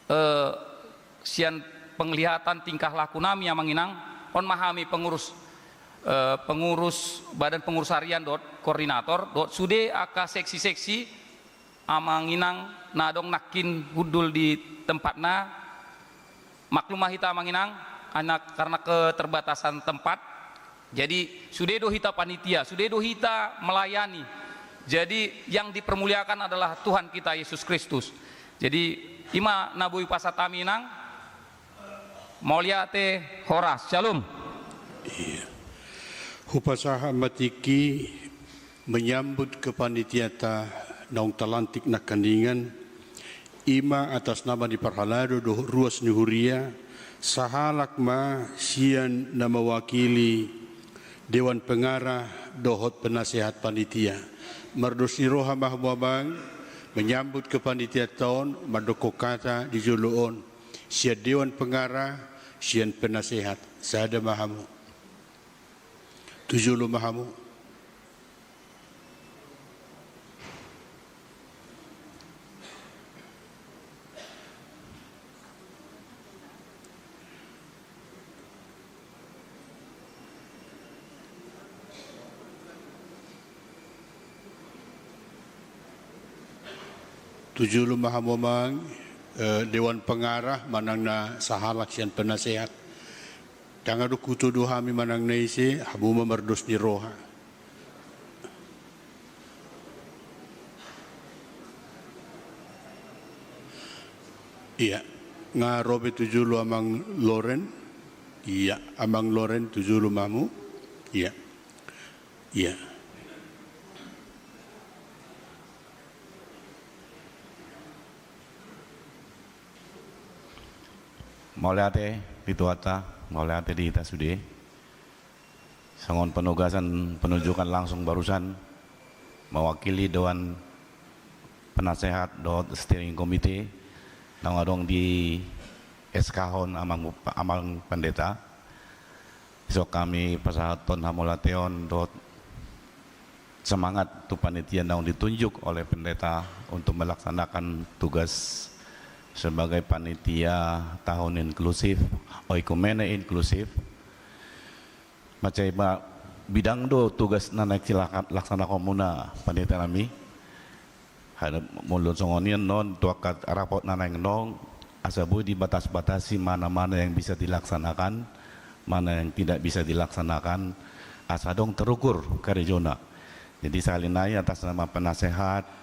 eh, sian penglihatan tingkah laku nami, Amang Inang, on ma hami pengurus, eh, pengurus, badan pengurus harian dohot koordinator, dohot sude angka seksi-seksi, Amang Inang na adong nangkin hundul di tempatna, maklum ma hita, Amang Inang, anak, karena keterbatasan tempat. Jadi, sude do hita panitia, sude do hita melayani. Jadi, yang dipermuliakan adalah Tuhan kita, Yesus Kristus. Jadi, i ma na boi hupasahat hami, Inang. Mauliate, horas. Syalom. Iya. Hupasahat ma tingki menyambut kepanitiaanta naung talantik nangkiningan, i ma atas nama ni parhalado dohot ruas ni huria, sahalak ma sian na mewakili Dewan Pengarah dohot penasehat panitia. Mardos ni roha ma hamu, Amang, menyambut kepanitiaanta on, mandokkon hata di jolo on sian Dewan Pengarah, sian penasehat. Sada ma hamu. Tu jolo ma hamu. Tu jolo ma hamu, Amang, eh, Dewan Pengarah manang na sahalak sian penasehat. Ndang adong hutodo hami manang na ise, hamu ma mardos ni roha. Iya, nga ro be tu jolo Amang Loren. Iya, Amang Loren, tu jolo ma hamu. Iya. Iya. Mauliate di Tuhanta, mauliate di hita sude. Songon penugasan, penunjukan langsung barusan, mewakili Dewan Penasehat dohot Steering Committee, naung adong di S K-hon Amang, Amang Pendeta. Dison hami pasahathon hamauliateon dohot semangat tu panitia naung ditunjuk oleh Pendeta untuk melaksanakan tugas sebagai panitia tahun inklusif, oikumene inklusif. Mansai ma bidang do tugas na naeng silaksanahonmuna, panitia nami. Molo songon i annon, tu angka rapot na naeng adong, asa boi dibatas-batasi mana-mana yang bisa dilaksanakan, mana yang tidak bisa dilaksanakan, asa adong terukur karejona. Jadi sahali nai atas nama penasehat,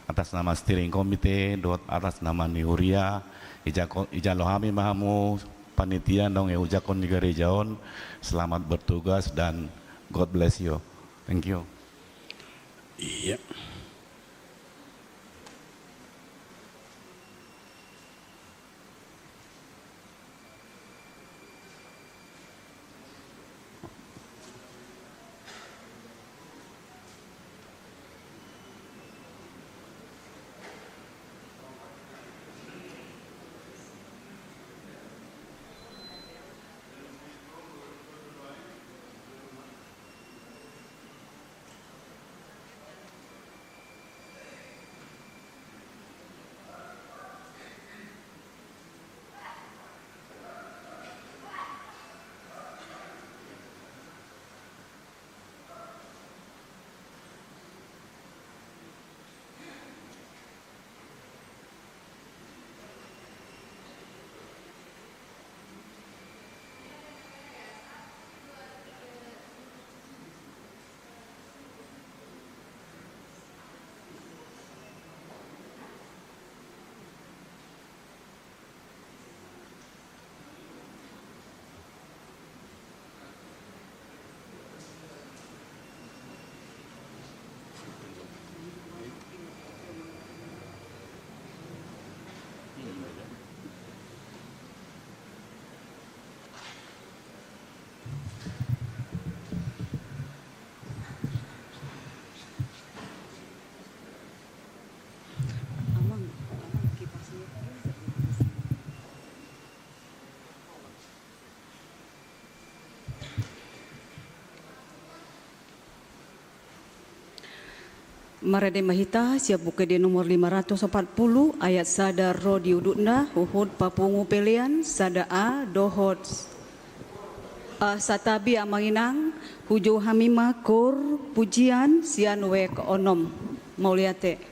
atas nama steering committee, dohot atas nama ni huria, ijako-, ijalo hami ma hamu panitia naung diujakhon di gareja on, selamat bertugas dan God bless you. Thank you. Iya. Marende ma hita sian Buku Ende nomor lima ratus opat pulu, ayat sada ro di udutna, huhut papungu pelean sada a dohot a. Santabi amang inang, hujou hami ma kor pujian sian wijk onom. Mauliate.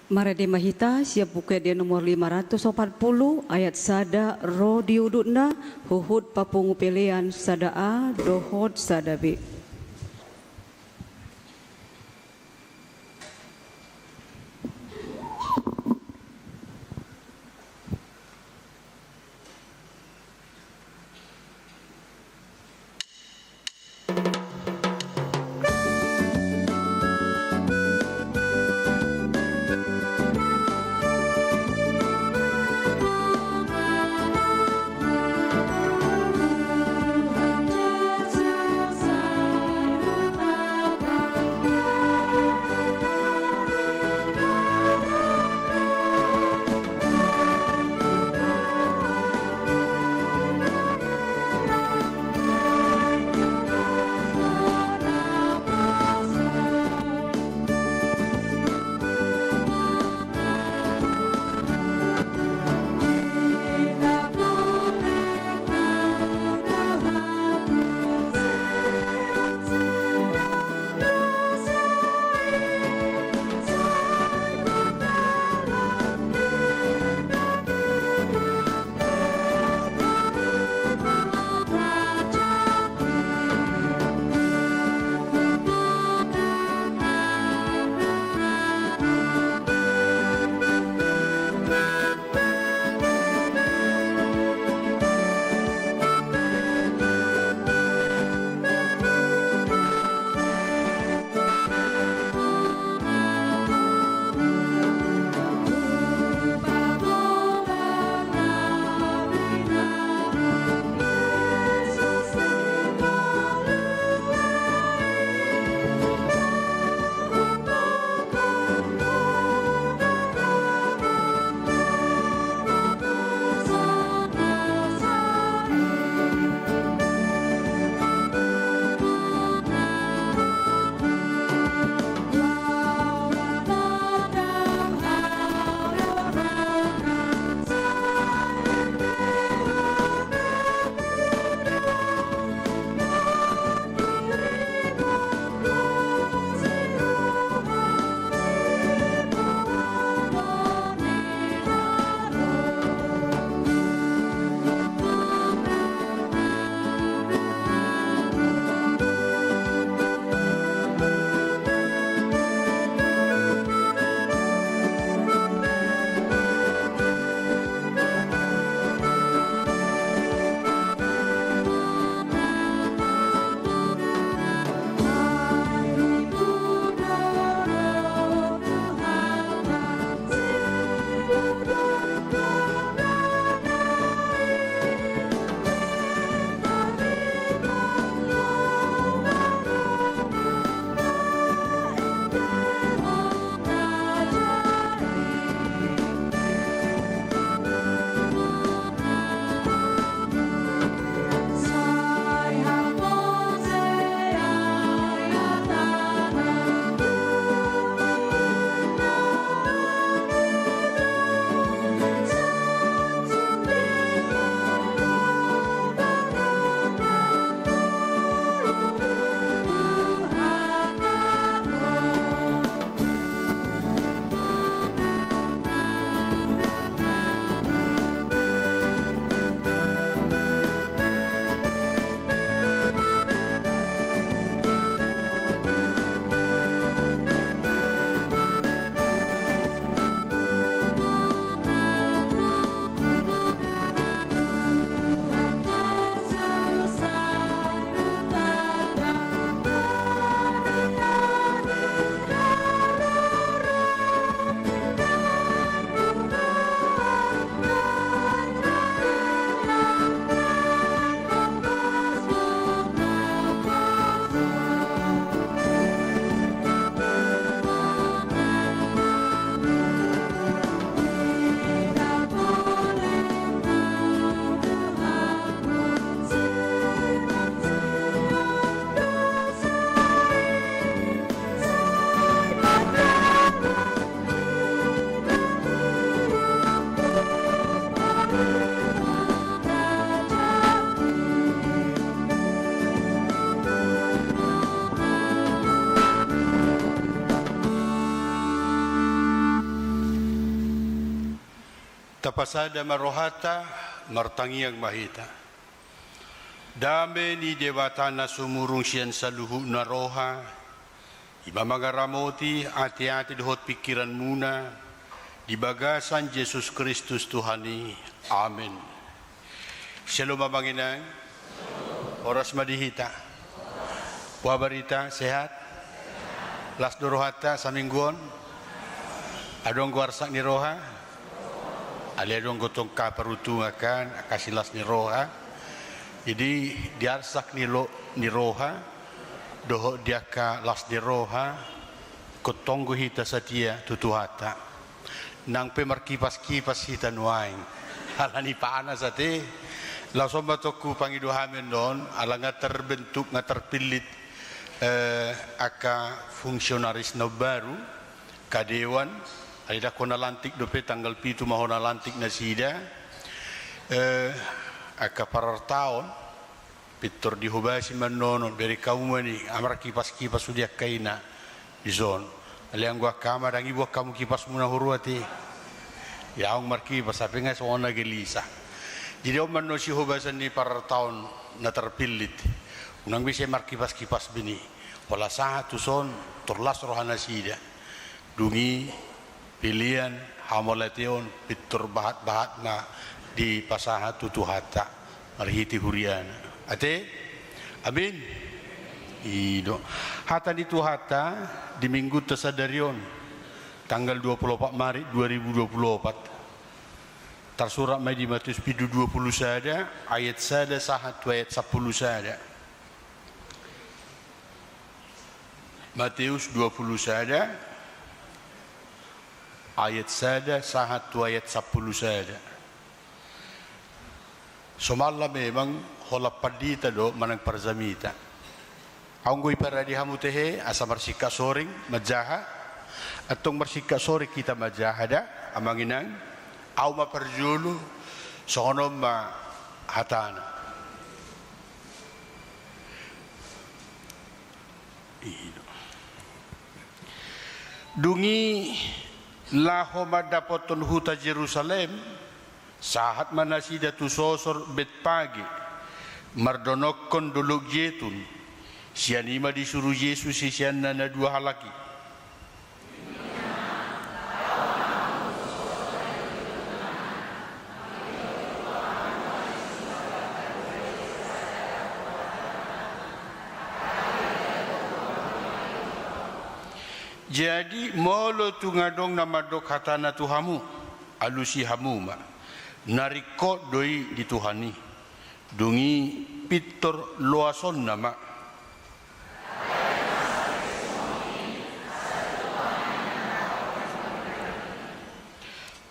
Marende ma hita sian Buku Ende nomor lima ratus opat pulu, ayat sada ro di udutna, huhut papungu pelean sada A dohot sada B. Tapasada ma rohanta, martangiang ma hita. Dame ni Debata na sumurung sian saluhutna roha, i ma mangaramoti ateate dohot pingkiranmuna di bagasan Jesus Kristus Tuhan i. Amen. Syalom, amang inang. Horas ma di hita. Boha barita, sehat? Las do rohanta saminggu on? Adong do arsak ni roha? Alai adong do tong angka paruntungan kan, angka silas ni roha. Jadi di arsak ni lo-, ni roha dohot di angka las ni roha, ingkon tong do hita satia tu Tuhanta. Nang pe markipas-kipas hita nuaeng ala ni panas ate. Laos on ma tong hupangido hami annon, ala nga terbentuk, nga terpillit, eh, angka fungsionaris na baru, angka dewan, alai ndang hona lantik dope, tanggal pitu ma hona lantik nasida, eh, angka parartaon, pintor dihobasi ma annon, bereng hamu ma i, markipas-kipas sude angka ina dison. Alai anggo angka ama, ndang iboan hamu kipasmuna huroa ate. Ia ahu markipas, hape nga songon na gelisah. Jadi on ma annon sihobasan ni parartaon na terpillit. Unang be sai markipas-kipas be i. Pola sahat tuson, tor las rohanasida. Dung i, pelean, hamauliateon, pintor bahat-bahat ma dipasahat tu Tuhanta marhite huriana. Ate? Amin. I do. Hata ni Tuhanta di minggunta sadari on, tanggal dua puluh opat Maret dua ribu dua puluh opat. Tarsurat ma i di Matius pitu dua puluh sada, ayat sada sahat tu ayat sampulu sada. Matius dua puluh sada, ayat sada sahat tu ayat sampulu sada. Somalna memang holan pandita do manang parjamita. Ahu anggo iparade hamu tehe asa marsingkat soring manjaha. Antong marsingkat soring hita manjaha da, amang inang. Ahu ma parjolo, songon on ma hatana. Dung i laho mandapothon huta Jerusalem, sahat ma nasida tu sosor Betpage, mardonokkon Dolok Jetun. Sian i ma disuru Jesus siseanna na dua halak i. Jadi molo tung adong na mandok hatana tu hamu, alusi hamu ma, na ringkot do i di Tuhan i. Dung i pintor loasonna ma.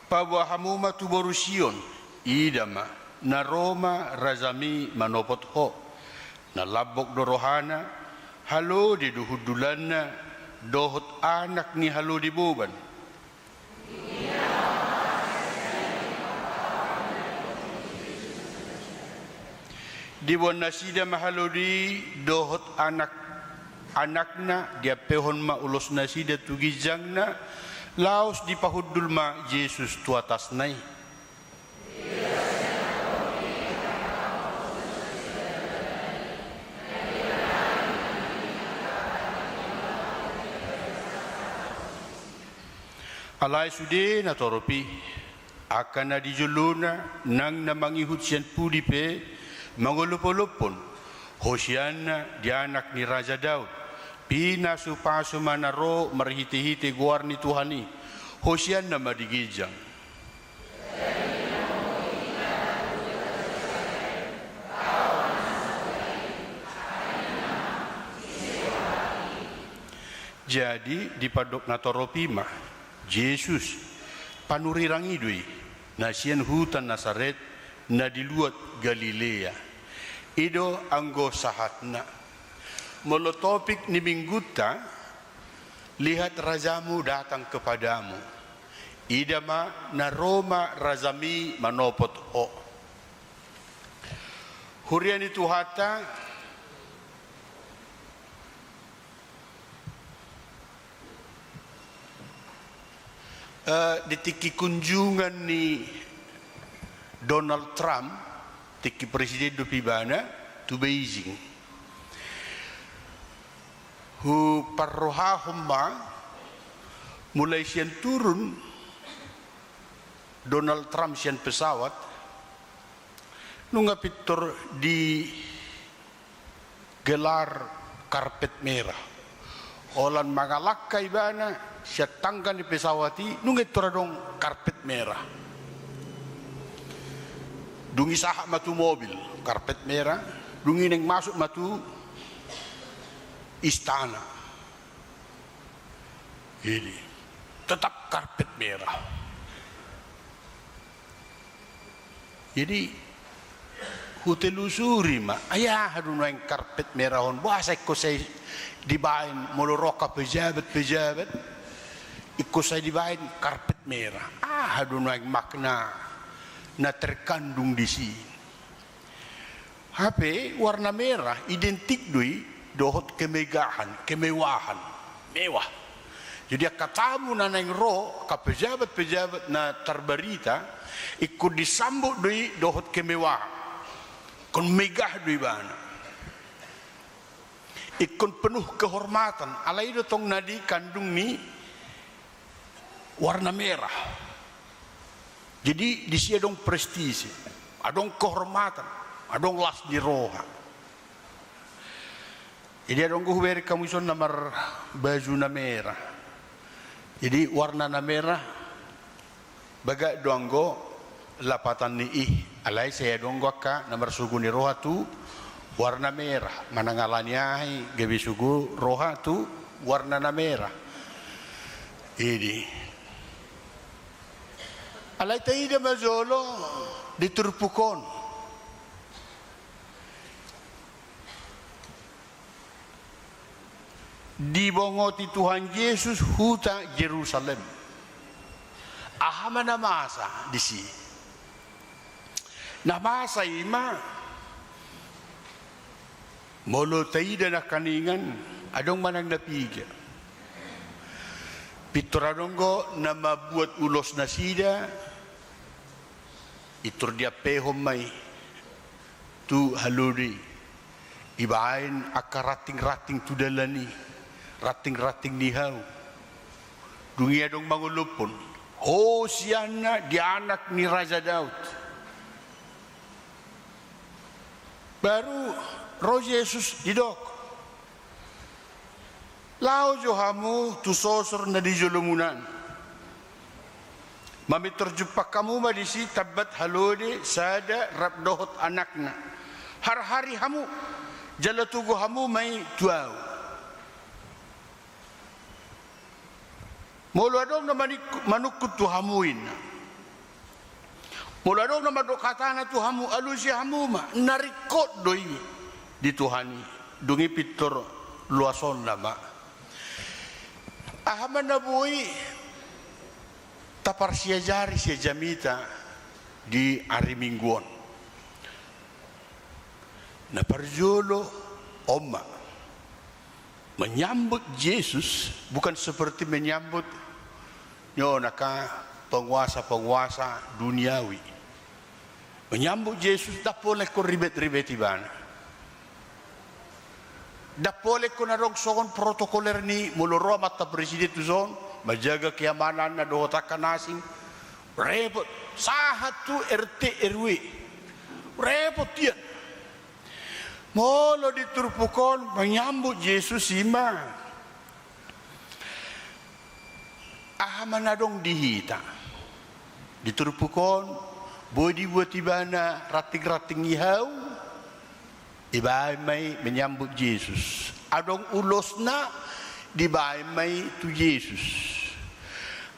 Paboa hamu ma tu boru Sion, ida ma, na ro ma rajami manopot ho. Na lambok do rohana, halode do hundulanna, dohot anak ni halode boban. Diboan nasida ma halode i dohot anak-anakna, diampehon ma ulos nasida tu ginjangna, laos dipahundul ma Jesus tu atasna i. Alai sude natorop i, angka na di jolona nang na mangihut sian pudi pe mangolopolophon, Hosianna di anak ni Raja Daud, pinasupasu ma na ro marhitehite goar ni Tuhan i, Hosianna ma di ginjang. Jadi dipandok natorop i ma, Jesus, panurirang i do i, na sian huta Nasaret, na di luat Galilea. I do anggo sahatna. Molo topik ni minggunta, lihat rajamu datang kepadamu. Ida ma na ro ma rajami manopot ho. Huria ni Tuhanta, eh, di tingki kunjungan ni Donald Trump, tingki presiden dope ibana, tu Beijing. Huparrohahon ma, mulai sian turun Donald Trump sian pesawat, nunga pintor di gelar karpet merah. Holan mangalangka ibana sian tangga ni pesawat i, nunga pintor adong karpet merah. Dung i sahat ma tu mobil, karpet merah. Dung i naeng masuk ma tu istana. Ini tetap karpet merah. Jadi, hutelusuri ma, ai aha do nuaeng karpet merah on, boasa ingkon sai dibaen, molo ro angka pejabat-pejabat, ingkon sai dibaen karpet merah. Aha do nuaeng makna na terkandung di si? Hape warna merah identik do i dohot kemegahan, kemewahan, mewah. Jadi angka tamu na naeng ro, angka pejabat-pejabat na tarbarita, ingkon disambut do i dohot kemewahan. Ingkon megah do ibana. Ingkon penuh kehormatan, alai i do tong na dikandung ni warna merah. Jadi di si adong prestise, adong kehormatan, adong las ni roha. Jadi adong do hubereng hamu ison na marbaju na merah. Jadi warna na merah bagak do anggo lapatan ni i, alai sai adong do angka na marsogo ni roha tu warna merah, manang ala ni aha i gabe sogo roha tu warna na merah. Ini. Alai taida ma jolo di turpuk on. Dibongoti Tuhan Jesus huta Jerusalem. Aha ma na masa di si? Na masa i ma, molo taida nangkaningan, adong manang na piga. Pintor adong do na mambuat ulos nasida, pintor diampehon ma i tu halode i. Dibaen angka ranting-ranting tu dalan i, ranting-ranting ni hau. Dung i adong mangolophon, Hosianna di anak ni Raja Daud. Baru ro Jesus didok, laho jo hamu tu sosor na di jolomunan. Mamintor jumpang hamu ma di si tambat halode sada rap dohot anakna. Harhari hamu, jala togu hamu ma i tu ahu. Molo adong na manik-, manungkun tu hamu inna. Molo adong na mandok hatana tu hamu, alusi hamu ma, na ringkot do i di Tuhan i. Dung i pintor loasonna ma. Aha ma na boi taparsiajari sian jamita di ari Minggu on? Na parjolo, on ma. Menyambut Jesus bukan seperti menyambut, nyo, angka penguasa-penguasa duniawi. Menyambut Jesus ndang pola ingkon ribet-ribet ibana. Ndang pola ingkon adong songon protokoler ni, molo ro amanta presiden tu son, menjaga keamanan na dohot angka na asing. Repot, sahat tu R T R W. Repot ian. Molo di turpuk on menyambut Jesus i ma. Aha ma na adong di hita? Di turpuk on, boi dibuat ibana ranting-ranting ni hau, dibaen ma i menyambut Jesus. Adong ulosna, dibaen ma i tu Jesus.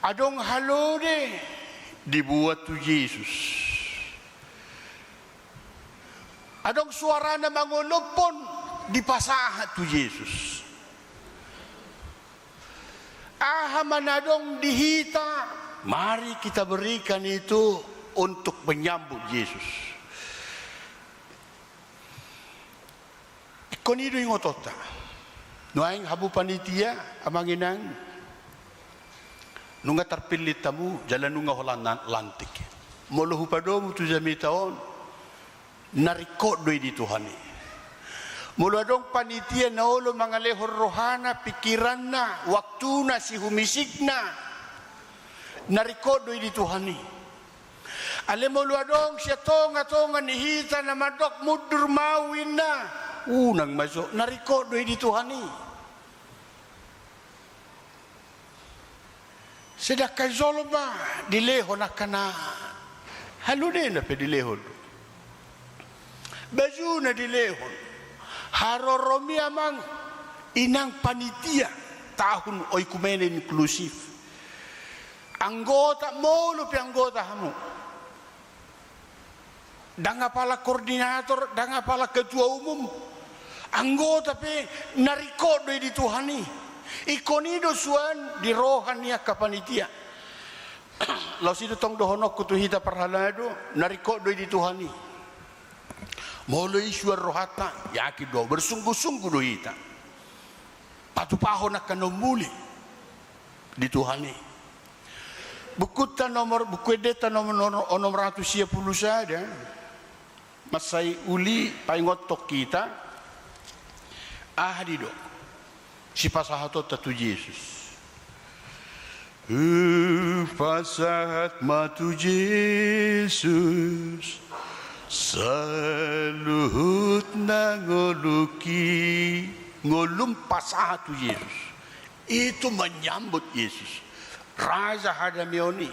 Adong halode, dibuat tu Jesus. Adong suara na mangolophon, dipasahat tu Jesus. Aha ma na adong di hita, mari kita berikan itu untuk menyambut Jesus. Ingkon i do ingotonta. Nuaeng hamu panitia, amang inang, nunga tarpillit hamu, jala nunga holan na-, lantik. Molo hupadomu tu jamita on, na ringkot do i di Tuhan i. Molo adong panitia na olo mangalehon rohana, pikiranna, waktuna, sihumisikna, na ringkot do i di Tuhan i. Alai molo adong sian tonga-tonga ni hita na mandok mundur ma au inna, unang ma jo, na ringkot do i di Tuhan i. Sedangkan jolma dilehon angka na halunena pe dilehon. Bajuna dilehon. Haroromi amang inang panitia tahun oikumene inklusif. Anggota, molo pe anggota hamu. Ndang apala koordinator, ndang apala ketua umum. Anggota pe na ringkot do i di Tuhan i. Ingkon i do suan di roha ni angka panitia. Laos i do tong dohononku tu hita parhalado, na ringkot do i di Tuhan i. Molo i suan rohanta, yakin do, bersungguh-sungguh do hita patupahon angka na ummuli di Tuhan i. Bukunta nomor, Buku Endenta nomor onom ratus sia pulu sada. Mansai uli paingothon hita, aha didok sipasahatonta tu Jesus. Hupasahat ma tu Jesus saluhut na ngolungki. Ngolum pasahat tu Jesus. Itu menyambut Yesus, Raja hadameon i.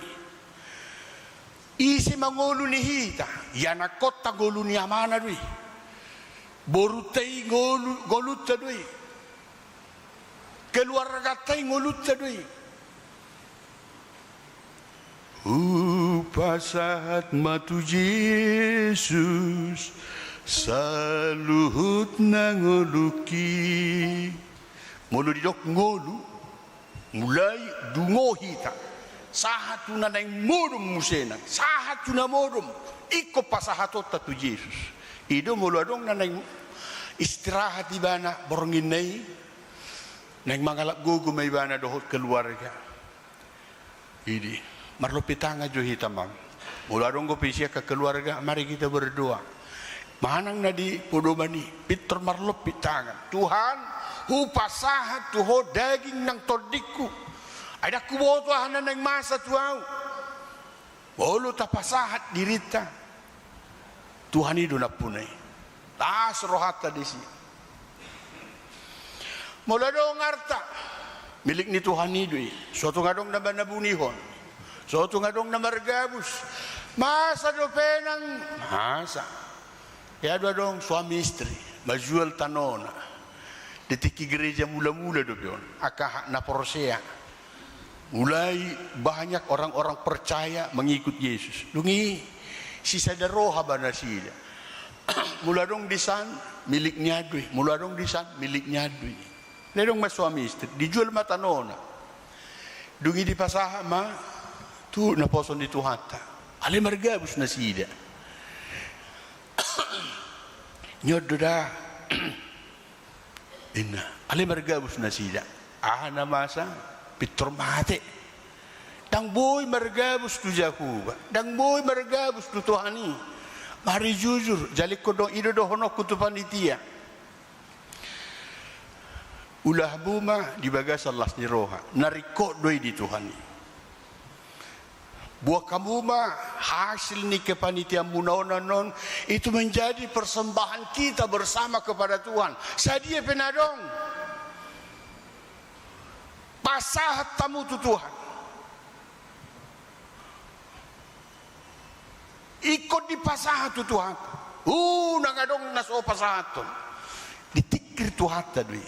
Ise ma ngolu ni hita? Ianakkonta ngolu ni amana do i. Borunta i ngolu, ngolunta do i. Keluarganta i ngolunta do i. Hupasahat ma tu Jesus saluhut na ngolungki. Molo didok ngolu, mulai dungo hita sahat tu na naeng modom muse nang, sahat tu na modom, ingkon pasahatonta tu Jesus. I do molo adong na naeng istirahat ibana borngin na i, naeng mangalap gogo ma ibana dohot keluarga. Idi, marlopi tangan jo hita, Amang. Molo adong dope sian angka keluarga, mari kita berdoa. Manang na di podoman i, pintor marlopi tangan. Tuhan, hupasahat tu Ho daging nang tondingku. Ai ndang huboto aha na naeng masa tu ahu. Molo tapasahat dirinta, Tuhan i do nampuna i. Las rohanta disi. Molo adong arta, milik ni Tuhan i do i. So tung adong na manabunihon. So tung adong na margabus. Masa dope nang, masa. Ia do adong suami istri manjual tanona. Di tingki gereja mula-mula dope on. Angka na porsea. Mulai banyak orang-orang percaya mengikut Yesus. Dung i sisada roha ba nasida. Molo adong disan, milik ni an do i. Molo adong disan, milik ni an do i. Alai adong ma suami istri, dijual ma tanona. Dung i dipasahat ma tu naposo ni Tuhanta. Alai margabus nasida. Ni on do da. Inna, alai margabus nasida. Aha na masa? Pintor mate. Ndang boi margabus tu Jahowa, ndang boi margabus tu Tuhan i. Mari jujur, jala ingkon do i do dohononku tu panitia. Ulamu ma di bagasan las ni roha, na ringkot do i di Tuhan i. Buat hamu ma hasil ni kepanitiaanmuna on annon, itu menjadi persembahan kita bersama kepada Tuhan. Sadia pe na adong, pasahat hamu tu Tuhan. Ingkon dipasahat tu Tuhan. Unang adong na so pasahathon. Ditingkir Tuhanta do i.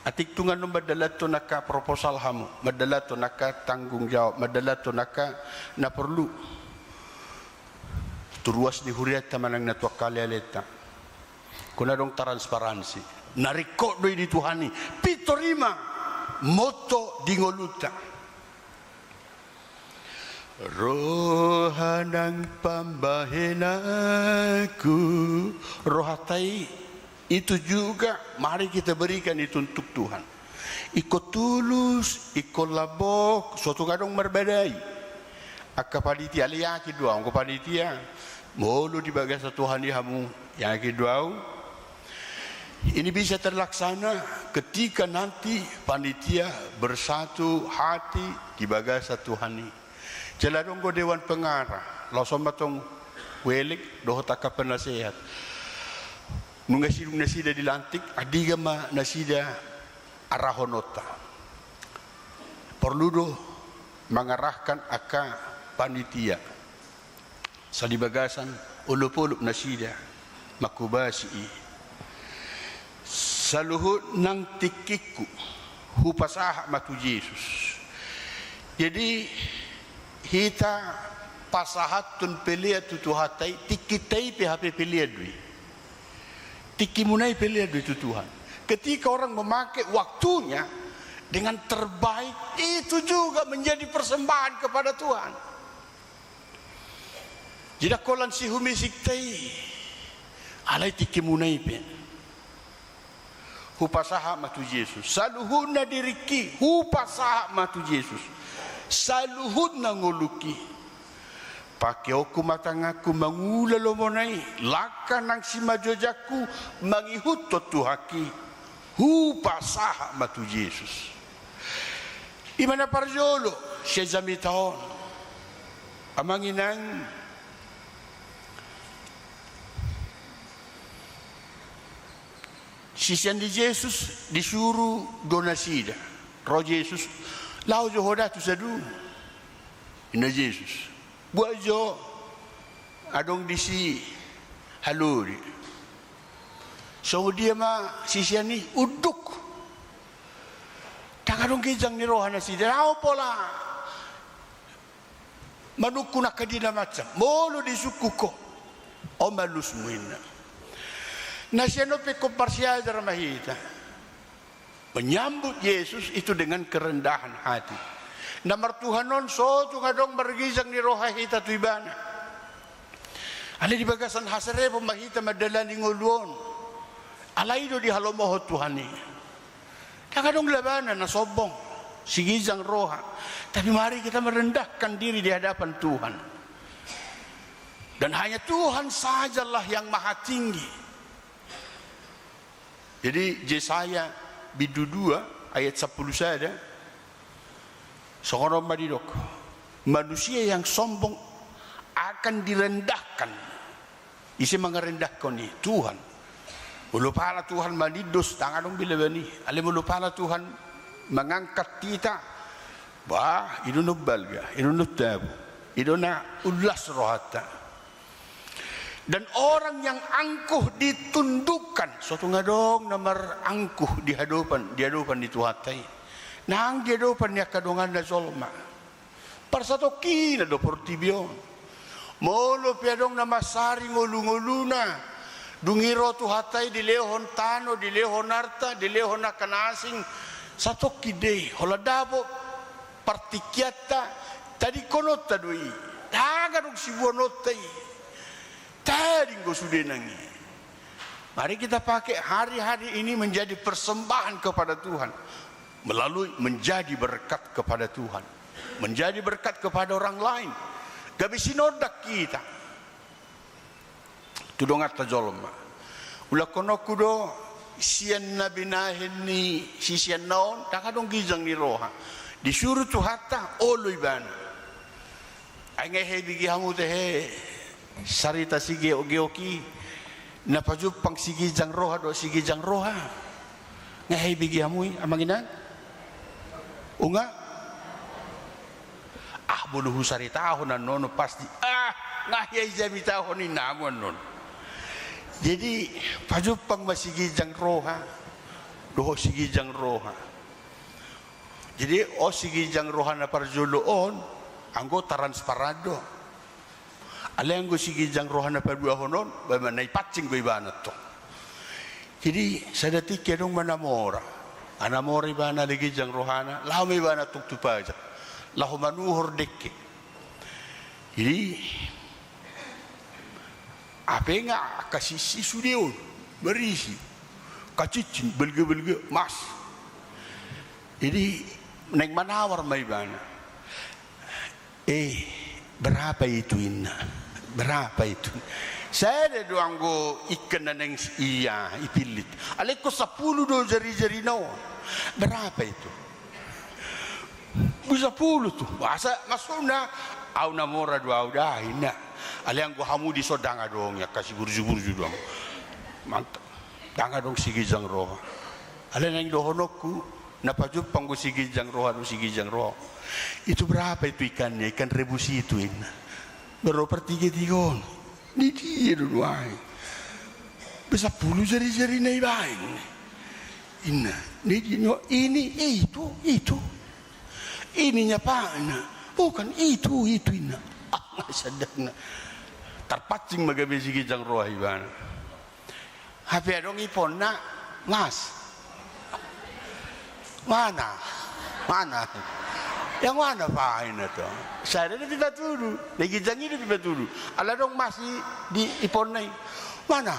Atik tung annon mandalanhon angka proposal hamu, mandalanhon angka tanggung jawab, mandalanhon angka na porlu. Tu ruas ni hurianta manang na tu angka ale-alenta. Ingkon adong transparansi. Na ringkot do i di Tuhan i. Pintor i ma montok di ngolunta. Roha nang pambahenanku. Rohanta i, itu juga mari kita berikan itu untuk Tuhan. Ingkon tulus, ingkon lambok, so tung adong marbadai. Angka panitia, ale yakin do au, angka panitia, molo di bagasan Tuhan i hamu, yakin do au. Ini bisa terlaksana ketika nanti panitia bersatu hati di bagasan Tuhan i. Jala adong do dewan pengarah, laos on ma tong huelek dohot angka penasehat. Nunga sidung nasida dilantik, andigan ma nasida arahononta. Porlu do mangarahkan angka panitia. Sala di bagasan olopolop nasida manghobasi i. Saluhut nang tingkingku, hupasahat ma tu Jesus. Jadi, hita pasahathon pelean tu Tuhanta i, tingkinta i pe hape pelean do i. Tingkimuna i pelean do i tu Tuhan. Ketika orang memakai waktunya dengan terbaik, itu juga menjadi persembahan kepada Tuhan. Jadi, angka holan sihumisikta i, alai tingkimuna i pe. Hupasahat ma tu Jesus. Saluhutna diringki, hupasahat ma tu Jesus. Saluhutna ngolungki. Pakeonku ma tanganku mangula lomona i, langka nang simanjojangku mangihuthon Tuhanki. Hupasahat ma tu Jesus. I ma na parjolo, sian jamita on. Amang inang, sisean ni Jesus disuru do nasida. Ro Jesus, laho jo ho da tu sadun. Ninna Jesus. Buat jo adong disi halode. Songon dia ma sisean i, unduk. Ndang adong ginjang ni roha nasida, laho pola manungkun angka dia na mansam. Molo disungkun ho, on ma alusmu, ninna. Na sian on pe ingkon marsiajar ma hita. Menyambut Yesus itu dengan kerendahan hati. Na martuhan on so tung adong marginjang ni roha hita tu Ibana. Alai di bagasan haserepon ma hita mandalani ngolu on. Alai i do dihalomohon Tuhan i. Ndang adong labana na sombong, siginjang roha. Tapi mari kita merendahkan diri di hadapan Tuhan. Dan hanya Tuhan sajalah yang maha tinggi. Jadi, Jesaya bindu dua ayat sampulu sada, songon on ma didok, manusia yang sombong akan direndahkan. Ise mangarendahkon i? Tuhan. Molo pala Tuhan manindos, ndang adong be labana i. Alai molo pala Tuhan mangangkat hita, bah, i do na umbalga, i do na umtabu, i do na umlas rohanta. Dan orang yang angkuh ditundukkan, so tung adong na marangkuh di hadopan, di hadopan ni Tuhanta i. Nang di hadopan ni angka donganna jolma. Parsatongkinan do portibi on. Molo pe adong na mansari ngolungoluna, dung i ro Tuhanta i dilehon tano, dilehon arta, dilehon angka na asing, satongkin do i, holan dapot partingkianta, tadingkononta do i. Ndang adong siboanonta i. Tading do sude nang i. Mari kita pakai hari-hari ini menjadi persembahan kepada Tuhan. Melalui menjadi berkat kepada Tuhan. Menjadi berkat kepada orang lain. Gabe sinondang hita tu donganta jolma. Ulahononku do, sian na binahen ni siseanna on, ndang adong ginjang ni roha. Disuru Tuhanta, olo ibana. Ai nga hea ibege hamu tahe sarita sigeokgeok i, na pajumpang siginjang roha dohot siginjang roha? Nga hea ibege hamu i, amang inang? Unga? Ah, molo husaritahon annon pasti, ah, nga hea ijamitahon ninna hamu annon. Jadi, pajumpang ma siginjang roha dohot siginjang roha. Jadi, on siginjang roha na parjolo on, anggo transparan do. Alai anggo siginjang roha na paduahon on, ba, ba na ipancing do ibana tong. Jadi, sada tingki adong ma na mora. Nga na mora ibana, alai ginjang rohana, laho ma ibana tong tu pajak. Laho manuhor dengke. Jadi, hape nga angka sisi sude on, marisi. Kacincin, balga-balga, mas. Jadi, naeng manawar ma ibana. Eh, Berapa itu, inna? Berapa itu? Sada do anggo ikan na naeng ia ipillit. Alai ingkon sampulu do jari-jarina on. Berapa itu? Bisa pulu tu. Masa masukna, au na mora do au da, inna. Alai anggo hamu dison ndang adong, ia angka siburju-burju do hamu. Mantap. Ndang adong si ginjang roha. Alai naeng dohononku, na pajumpang do si ginjang roha, do si ginjang roha. Itu berapa itu ikannya, ikan rebus itu, inna. Baru partigatiga on. Di dia do nuaeng. Bisa pulu jari-jarina ibaen. Inna. Di dia, ini, itu, itu. Ini nyapana. Bukan itu, itu, inna. Ah, sadana. Tarpancing ma gabe si ginjang roha ibana. Hape adong iponna, Mas. Mana? Mana? Yang mana, Pak, inna to? Sada do dipatudu. Na ginjang i do dipatudu. Ala adong Mas i di iponna i. Mana?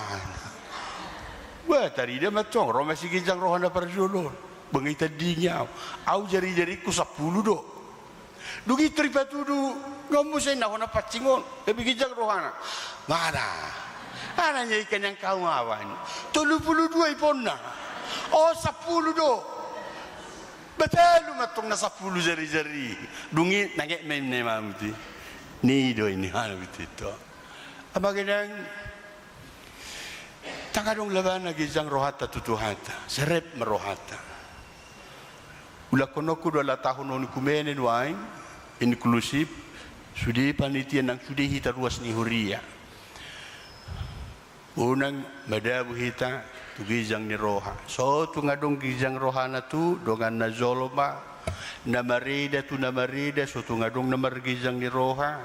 Wah, tarida ma tong, ro ma si ginjang roha na parjolo. Bangga itandingi au. Au jari-jarinku sampulu do. Dung i tor dipatudu, nga muse na hona pancing on, gabe ginjang rohana. Mana? Mana nya ikan yang kau mawa? Tolu pulu dua iponna. O, sampulu do. Batalu ma tong na sampulu jari-jari. Dung i nanget ma inna i mamute. Ni do ini hana butito. Amang inang, ndang adong labana ginjang rohanta tu Tuhanta, serep ma rohanta. Ulakhononku do ala tahun on kumene nuaeng, inklusif, sude panitia nang sude hita ruas ni huria. Unang madabu hita tu ginjang ni roha. So tung adong ginjang rohana tu donganna jolma, na mareda tu na mareda, so tung adong na marginjang ni roha.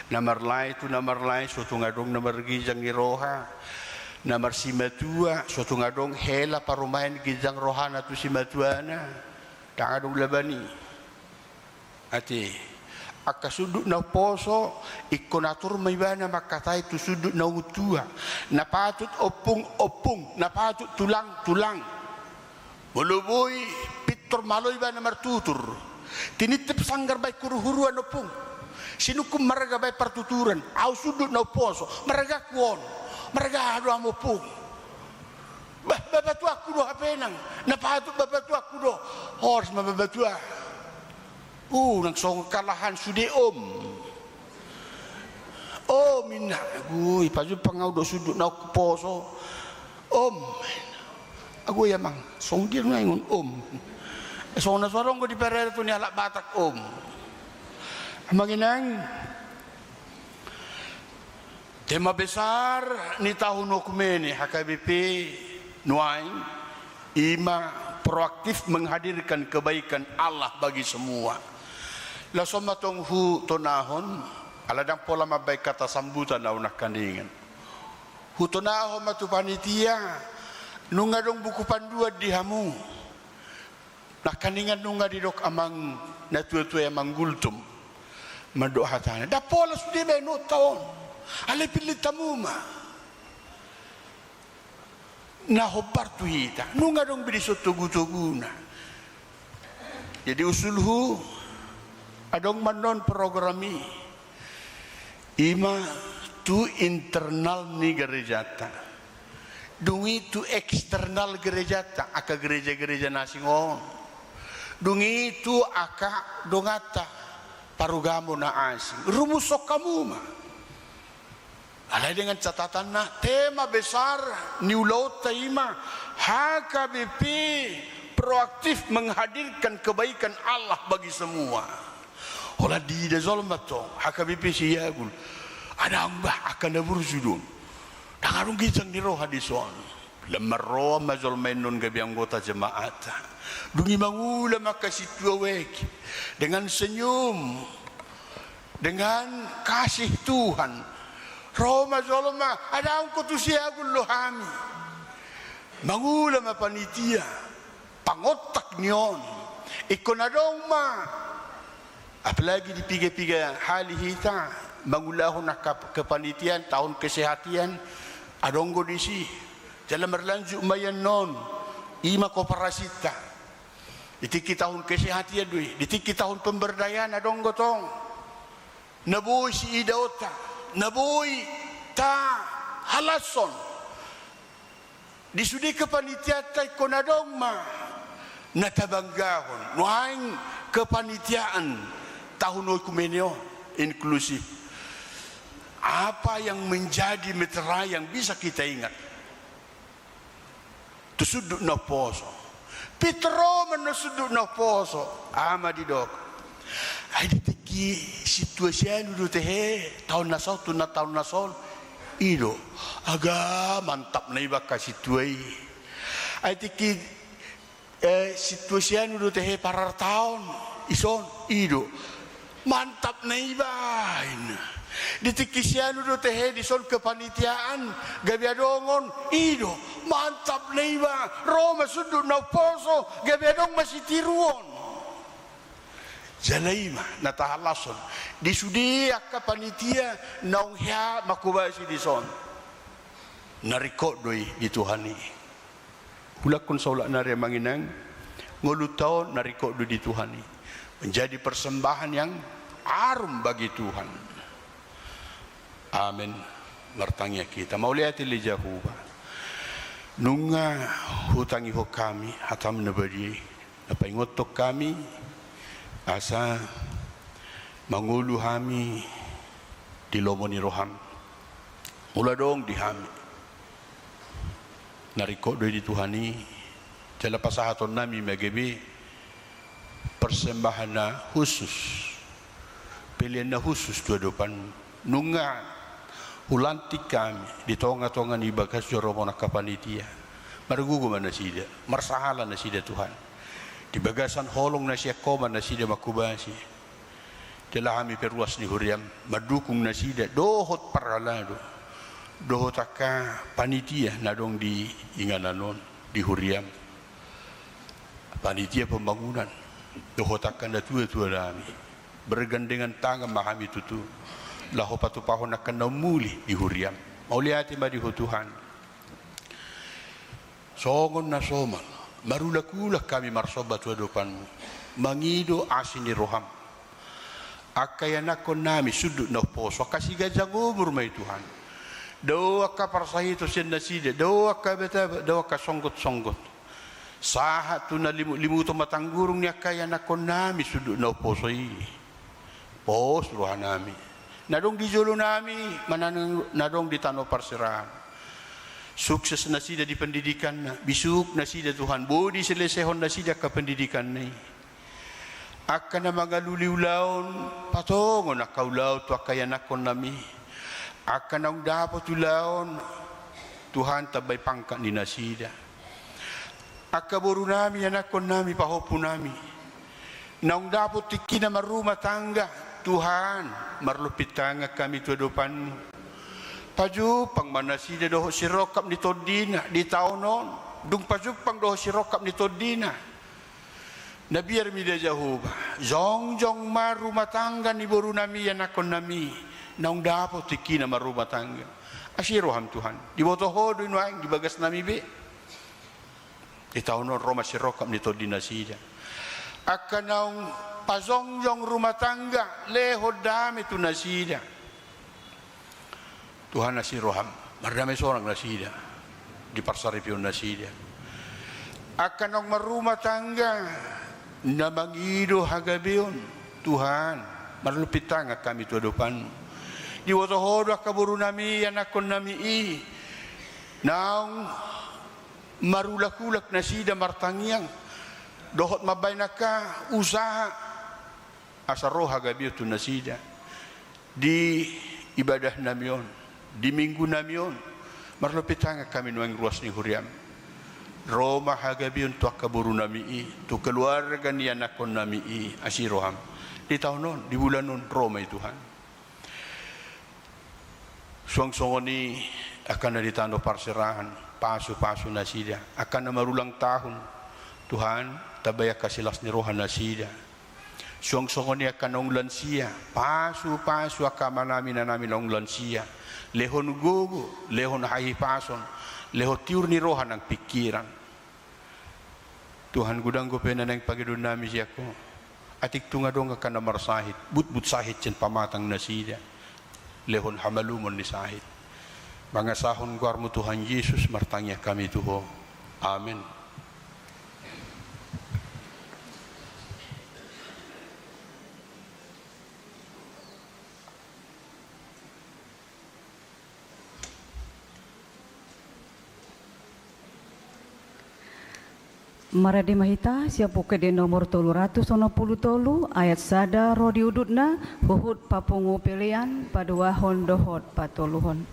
Na marlae tu na marlae, so tung adong na marginjang ni roha. Na marsimatua, so tung adong hela parumaen ginjang rohana tu simatuana. Ndang adong laban i. Ate. Angka sundut na umposo, ingkon atur ma ibana mangkatai tu sundut na umtua. Na patut ompung, ompung, na patut tulang, tulang. Molo boi pintor malo ibana martutur. Tinitip sanggar baen huru-huruan ompung. Sinungkun marga baen partuturan. Au sundut na umposo. Margaku on. Marga do hamu ompung. Bah, bapatuangku do hape nang. Na patut bapatuangku do. Horas ma bapatua. Uh, nang songon kalahan sude om. Om, inna. Agu, ipajumpang au do sundut na umposo. Om. Agu, ia amang, songon dia nuaeng on om. Eh, songon na so adong do di paradaton ni halak Batak om. Amang inang, tema besar ni tahun okumene H K B P nuaeng, ima proaktif menghadirkan kebaikan Allah bagi semua. Laos on ma tong hutonahon, ala ndang pola mambaen kata sambutan au nangkaningan. Hutonahon ma tu panitia, nunga adong buku panduan di hamu. Nangkaningan nunga didok amang na tua-tua i, amang Gultom. Mandok hatana. Ndang pola sude baenonta on. Alai pillit hamu ma. Na hombar tu hita. Nunga adong be dison togu-toguna. Jadi usulhu, adong ma annon program i. Ima tu internal ni garejanta. Dung i tu eksternal garejanta, angka gereja-gereja na asing on. Dung i tu angka donganta parugamo na asing. Rumushon hamu ma. Alai dengan catatanna, tema besar ni ulaonta ima H K B P proaktif menghadirkan kebaikan Allah bagi semua. Holan diida jolma tong, H K B P Siagul. Adong bah angka na burju do on. Ndang adong ginjang ni roha dison. Lam marroha ma jolma i annon gabe anggota jemaat. Dung i mangula ma angka sintua weki. Dengan senyum. Dengan kasih Tuhan. Ro ma jolma, adong ho tu Siagul do hami. Mangula ma panitia. Pangontak ni on. Ingkon adong ma. Apalagi di piga-piga hali hita mangulahon angka kepanitiaan, tahun kesehatan, adong do disi. Jala marlanjut ma i annon, ima koparasinta. Di tingki tahun kesehatan do i, di tingki tahun pemberdayaan adong do tong. na boi siidaonta, na boi tahalashon. Di sude kepanitiaanta ingkon adong ma na tabanggahon nuaeng kepanitiaan tahun oikumene on, inklusif. Apa yang menjadi meterai yang bisa kita ingat? Tu sundut na umposo. Pintor ro ma annon sundut na umposo. Aha ma didok? Ai di tingki sintua sialu do tehe taon na saut tu na taon na saul. I do. Aga mantap na iba angka sintua i. Ai tingki, eh, sintua sialu do tehe parartaon. Dison. I do. Mantap na iba, inna. Di tingki sialu do tehe dison kepanitiaan, gabe adong on, i do. Mantap na iba, ro ma sundut na umposo, gabe adong ma sitiruon. Jala i ma na tahalashon di sude angka panitia naung hea manghobasi dison. Na ringkot do i di Tuhan i. Ulakkon saulak nari amang inang, ngolunta on na ringkot do di Tuhan i. Menjadi persembahan yang harum bagi Tuhan. Amen. Martangiang hita. Mauliate ale Jahowa. Nunga hutangihon hami hataM na badia i, na paingothon hami asa mangolu hami di lomo ni rohaM. Molo adong di hami na ringkot do i di Tuhan i, jala pasahatonnami ma gabe persembahan na khusus, pelean na khusus tu adopanMu. Nunga hulantik hami di tongatonga ni bagas joro-Mu angka panitia. Margogo ma nasida, marsahala nasida Tuhan. Di bagasan holong na sian Ho ma nasida manghobasi. Jala hami pe ruas ni huriaM mandukung nasida dohot parhalado, dohot angka panitia na adong di inganan on, di huriaM. Panitia pembangunan dohot angka natuatua nami, bergandengan tangan ma hami tutu laho patupahon angka na umuli di huriaM. Mauliate ma di Ho Tuhan. Songon na somal, marulak-ulak hami marsomba tu adopanMu, mangido asi ni rohaM. Angka ianakkonnami sundut na umposo, angka siganjang umur ma i Tuhan. Dao angka parsahiton sian nasida, dao angka bataba, dao angka songgot-songgot. Sahat tu na limut-limuton mata nggurung ni angka ianakkonnami sundut na umposo i. Pos rohanami, na adong di jolonami manang na adong di tano parserahan. Sukses nasida di pendidikanna, bisuk nasida Tuhan, boi diselesehon nasida angka pendidikanna i. Angka na mangalului ulaon, patongon angka ulaon tu angka ianakkonnami. Angka naung dapot ulaon, Tuhan, tambai pangkat ni nasida. Angka borunami, ianakkonnami, pahompunami, naung dapot tingkina marrumah tangga, Tuhan, marlompit tangan hami tu adopanMu. Pajumpang ma nasida dohot sirongkap ni tondina di taon on, dung pajumpang dohot sirongkap ni tondina. Na biar mida Jahowa, jongjong ma rumah tangga ni borunami, ianakkonnami, naung dapot tingkina marrumah tangga. Asi rohaM Tuhan, diboto Ho do i nuaeng di bagasnami be. Di taon on ro ma sirongkap ni tondi nasida. Angka naung pajongjong rumah tangga, lehon dame tu nasida. Tuhan, asi rohaM, mardame sonang nasida di parsaripeon nasida. Angka naung marrumah tangga, na mangido hagabeon, Tuhan, marlompit tangan hami tu adopanMu. Diboto Ho do angka borunami, ianakkonnami i, naung marulak-ulak nasida martangiang dohot mambahen angka usaha, asa ro hagabeon tu nasida di ibadahnami on, di minggunami on. Marlompit tangan hami nuaeng ruas ni huriaM. Ro ma hagabeon tu angka borunami i, tu keluarga ni ianakkonnami i, asi rohaM. Di taon on, di bulan on, ro ma i Tuhan. Suang songon i angka na di tano parserahan, pasu-pasu nasida. Angka na marulang tahun, Tuhan, tambai angka silas ni roha nasida. Suang songon i angka naung lansia, pasu-pasu angka amanami, inanami naung lansia. Lehon gogo, lehon hahipason, lehon tiur ni roha nang pingkiran. Tuhan, godang dope na naeng pangidoannami sian Ho. Atik tung adong angka na marsahit, butbut sahit sian pamatang nasida. Lehon hamalumon ni sahit. Mangasahon goarmu Tuhan Jesus martangiang hami tu Ho. Amen. Marende ma hita sian Pungkaen nomor tolu ratus onom pulu tolu, ayat sada ro di udutna, huhut papungu pelean, paduahon dohot patoluhon.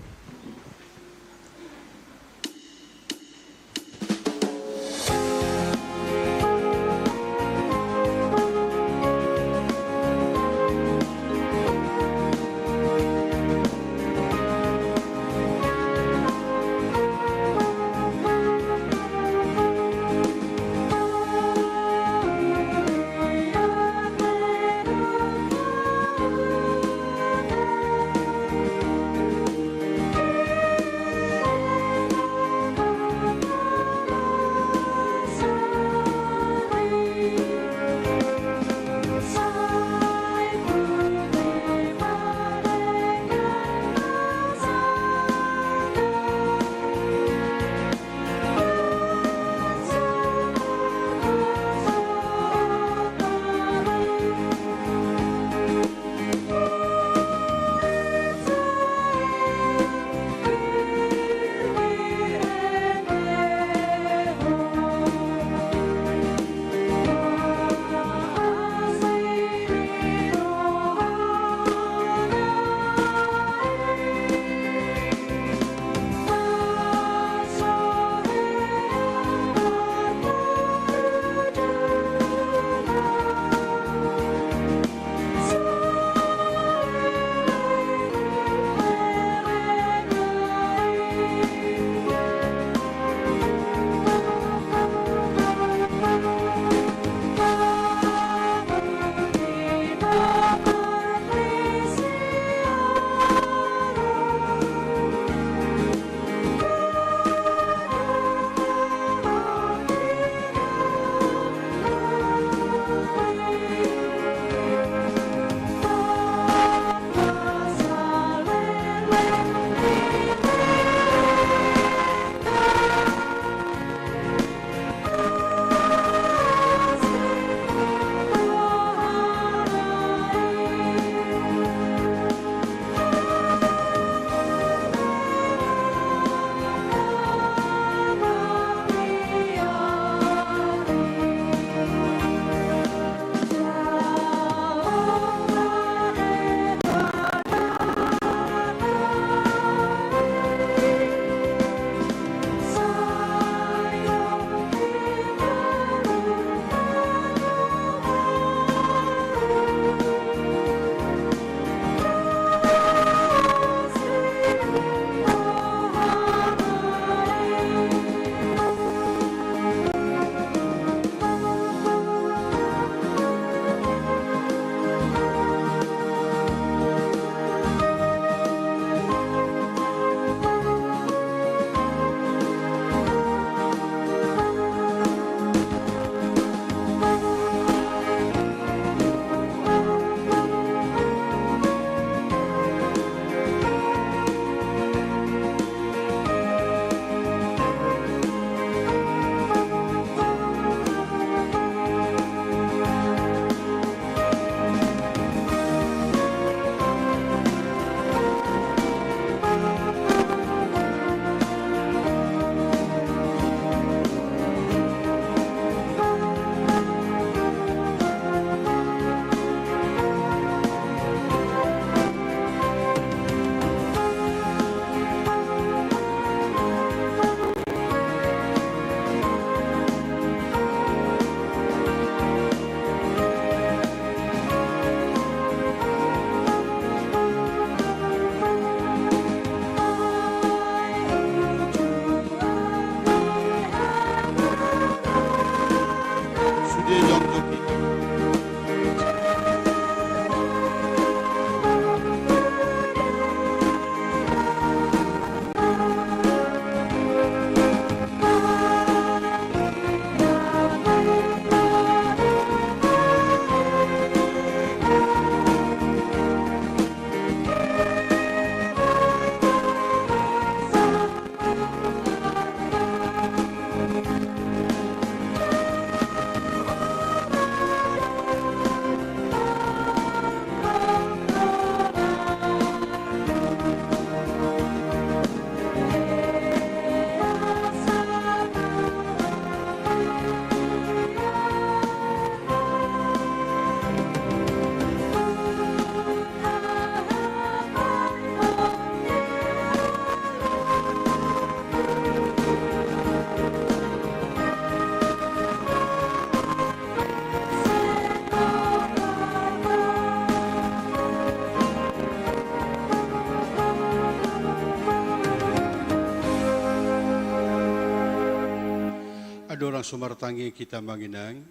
So martangiang hita amang inang,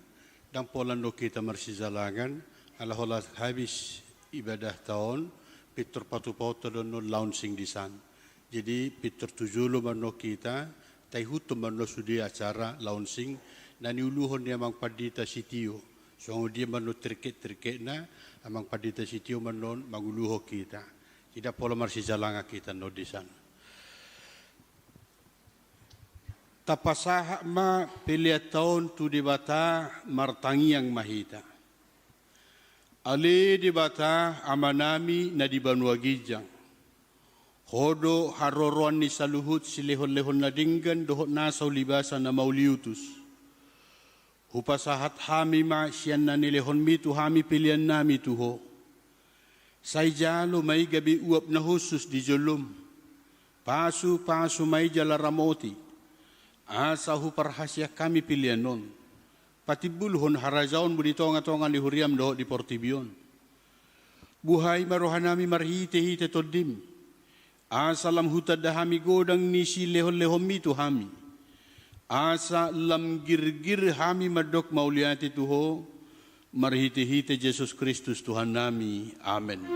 ndang pola annon hita marsijalangan, ala holan habis ibadahta on, pintor patupaonta do annon launching disan. Jadi pintor tu jolo ma annon hita, taihuthon ma annon sude acara launching na niuluhon ni amang pandita Sitio. Songon dia ma annon tirikek-tirikekna, amang pandita Sitio ma annon manguluhon hita. Jadi ndang pola marsijalangan hita annon disan. Tapasahat ma peleanta on tu Debata, martangiang ma hita. Ale Debata, Amanami na di banua ginjang, Ho do haroroan ni saluhut silehon-lehon na denggan dohot nasa ulibasa na mauliutus. Hupasahat hami ma sian na nilehonmi tu hami peleannami tu Ho. Sai jalo ma i gabe uap na hushus di jolom. Pasu-pasu ma i jala ramoti, asa huparhaseang hami pelean on patimbulhon harajaonmu di tonga-tonga ni huriam dohot di portibi on. Buhai ma rohanami marhite-hite Tondim, asa lam hutanda hami godang ni silehon-lehonmi tu hami, asa lam girgir hami mandok mauliate tu Ho, marhite-hite Jesus Kristus Tuhannami. Amen.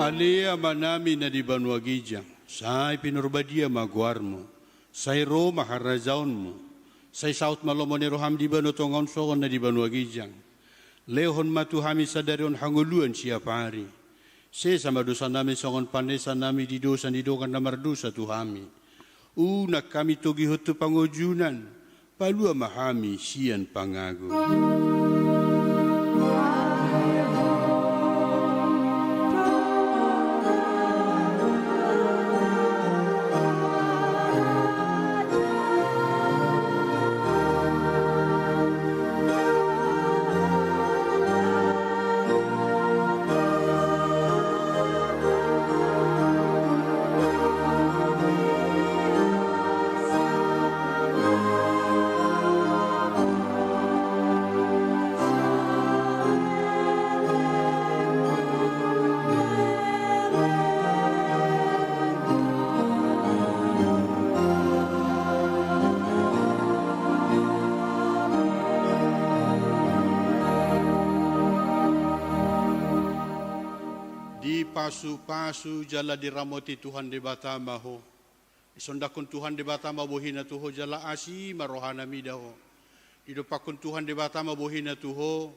Ale Amanami na di banua ginjang, sai pinarbadia ma goarmu, sai ro ma harajaonmu, sai saut ma lomo ni roham di banua tonga on songon na di banua ginjang. Lehon ma tu hami sadari on hangoluan siapari. Sesa ma dosanami songon panesanami di dosa ni dongan na mardosa tu hami. Unang hami togihon tu pangunjunan, palua ma hami sian pangago. Dipasu-pasu jala diramoti Tuhan Debata ma ho. Disondangkon Tuhan Debata ma bohina tu ho jala asi ma rohana mida ho. Didompakkon Tuhan Debata ma bohina tu ho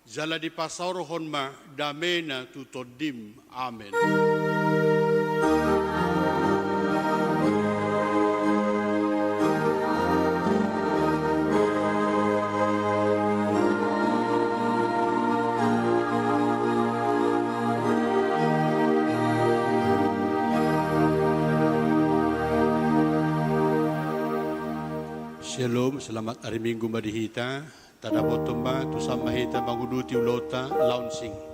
jala dipasaorhon ma damena tu tondim. Amen. Shalom, selamat hari Minggu ma di hita. Tadapothon ma tu sahat ma hita manguduti ulaonta launching.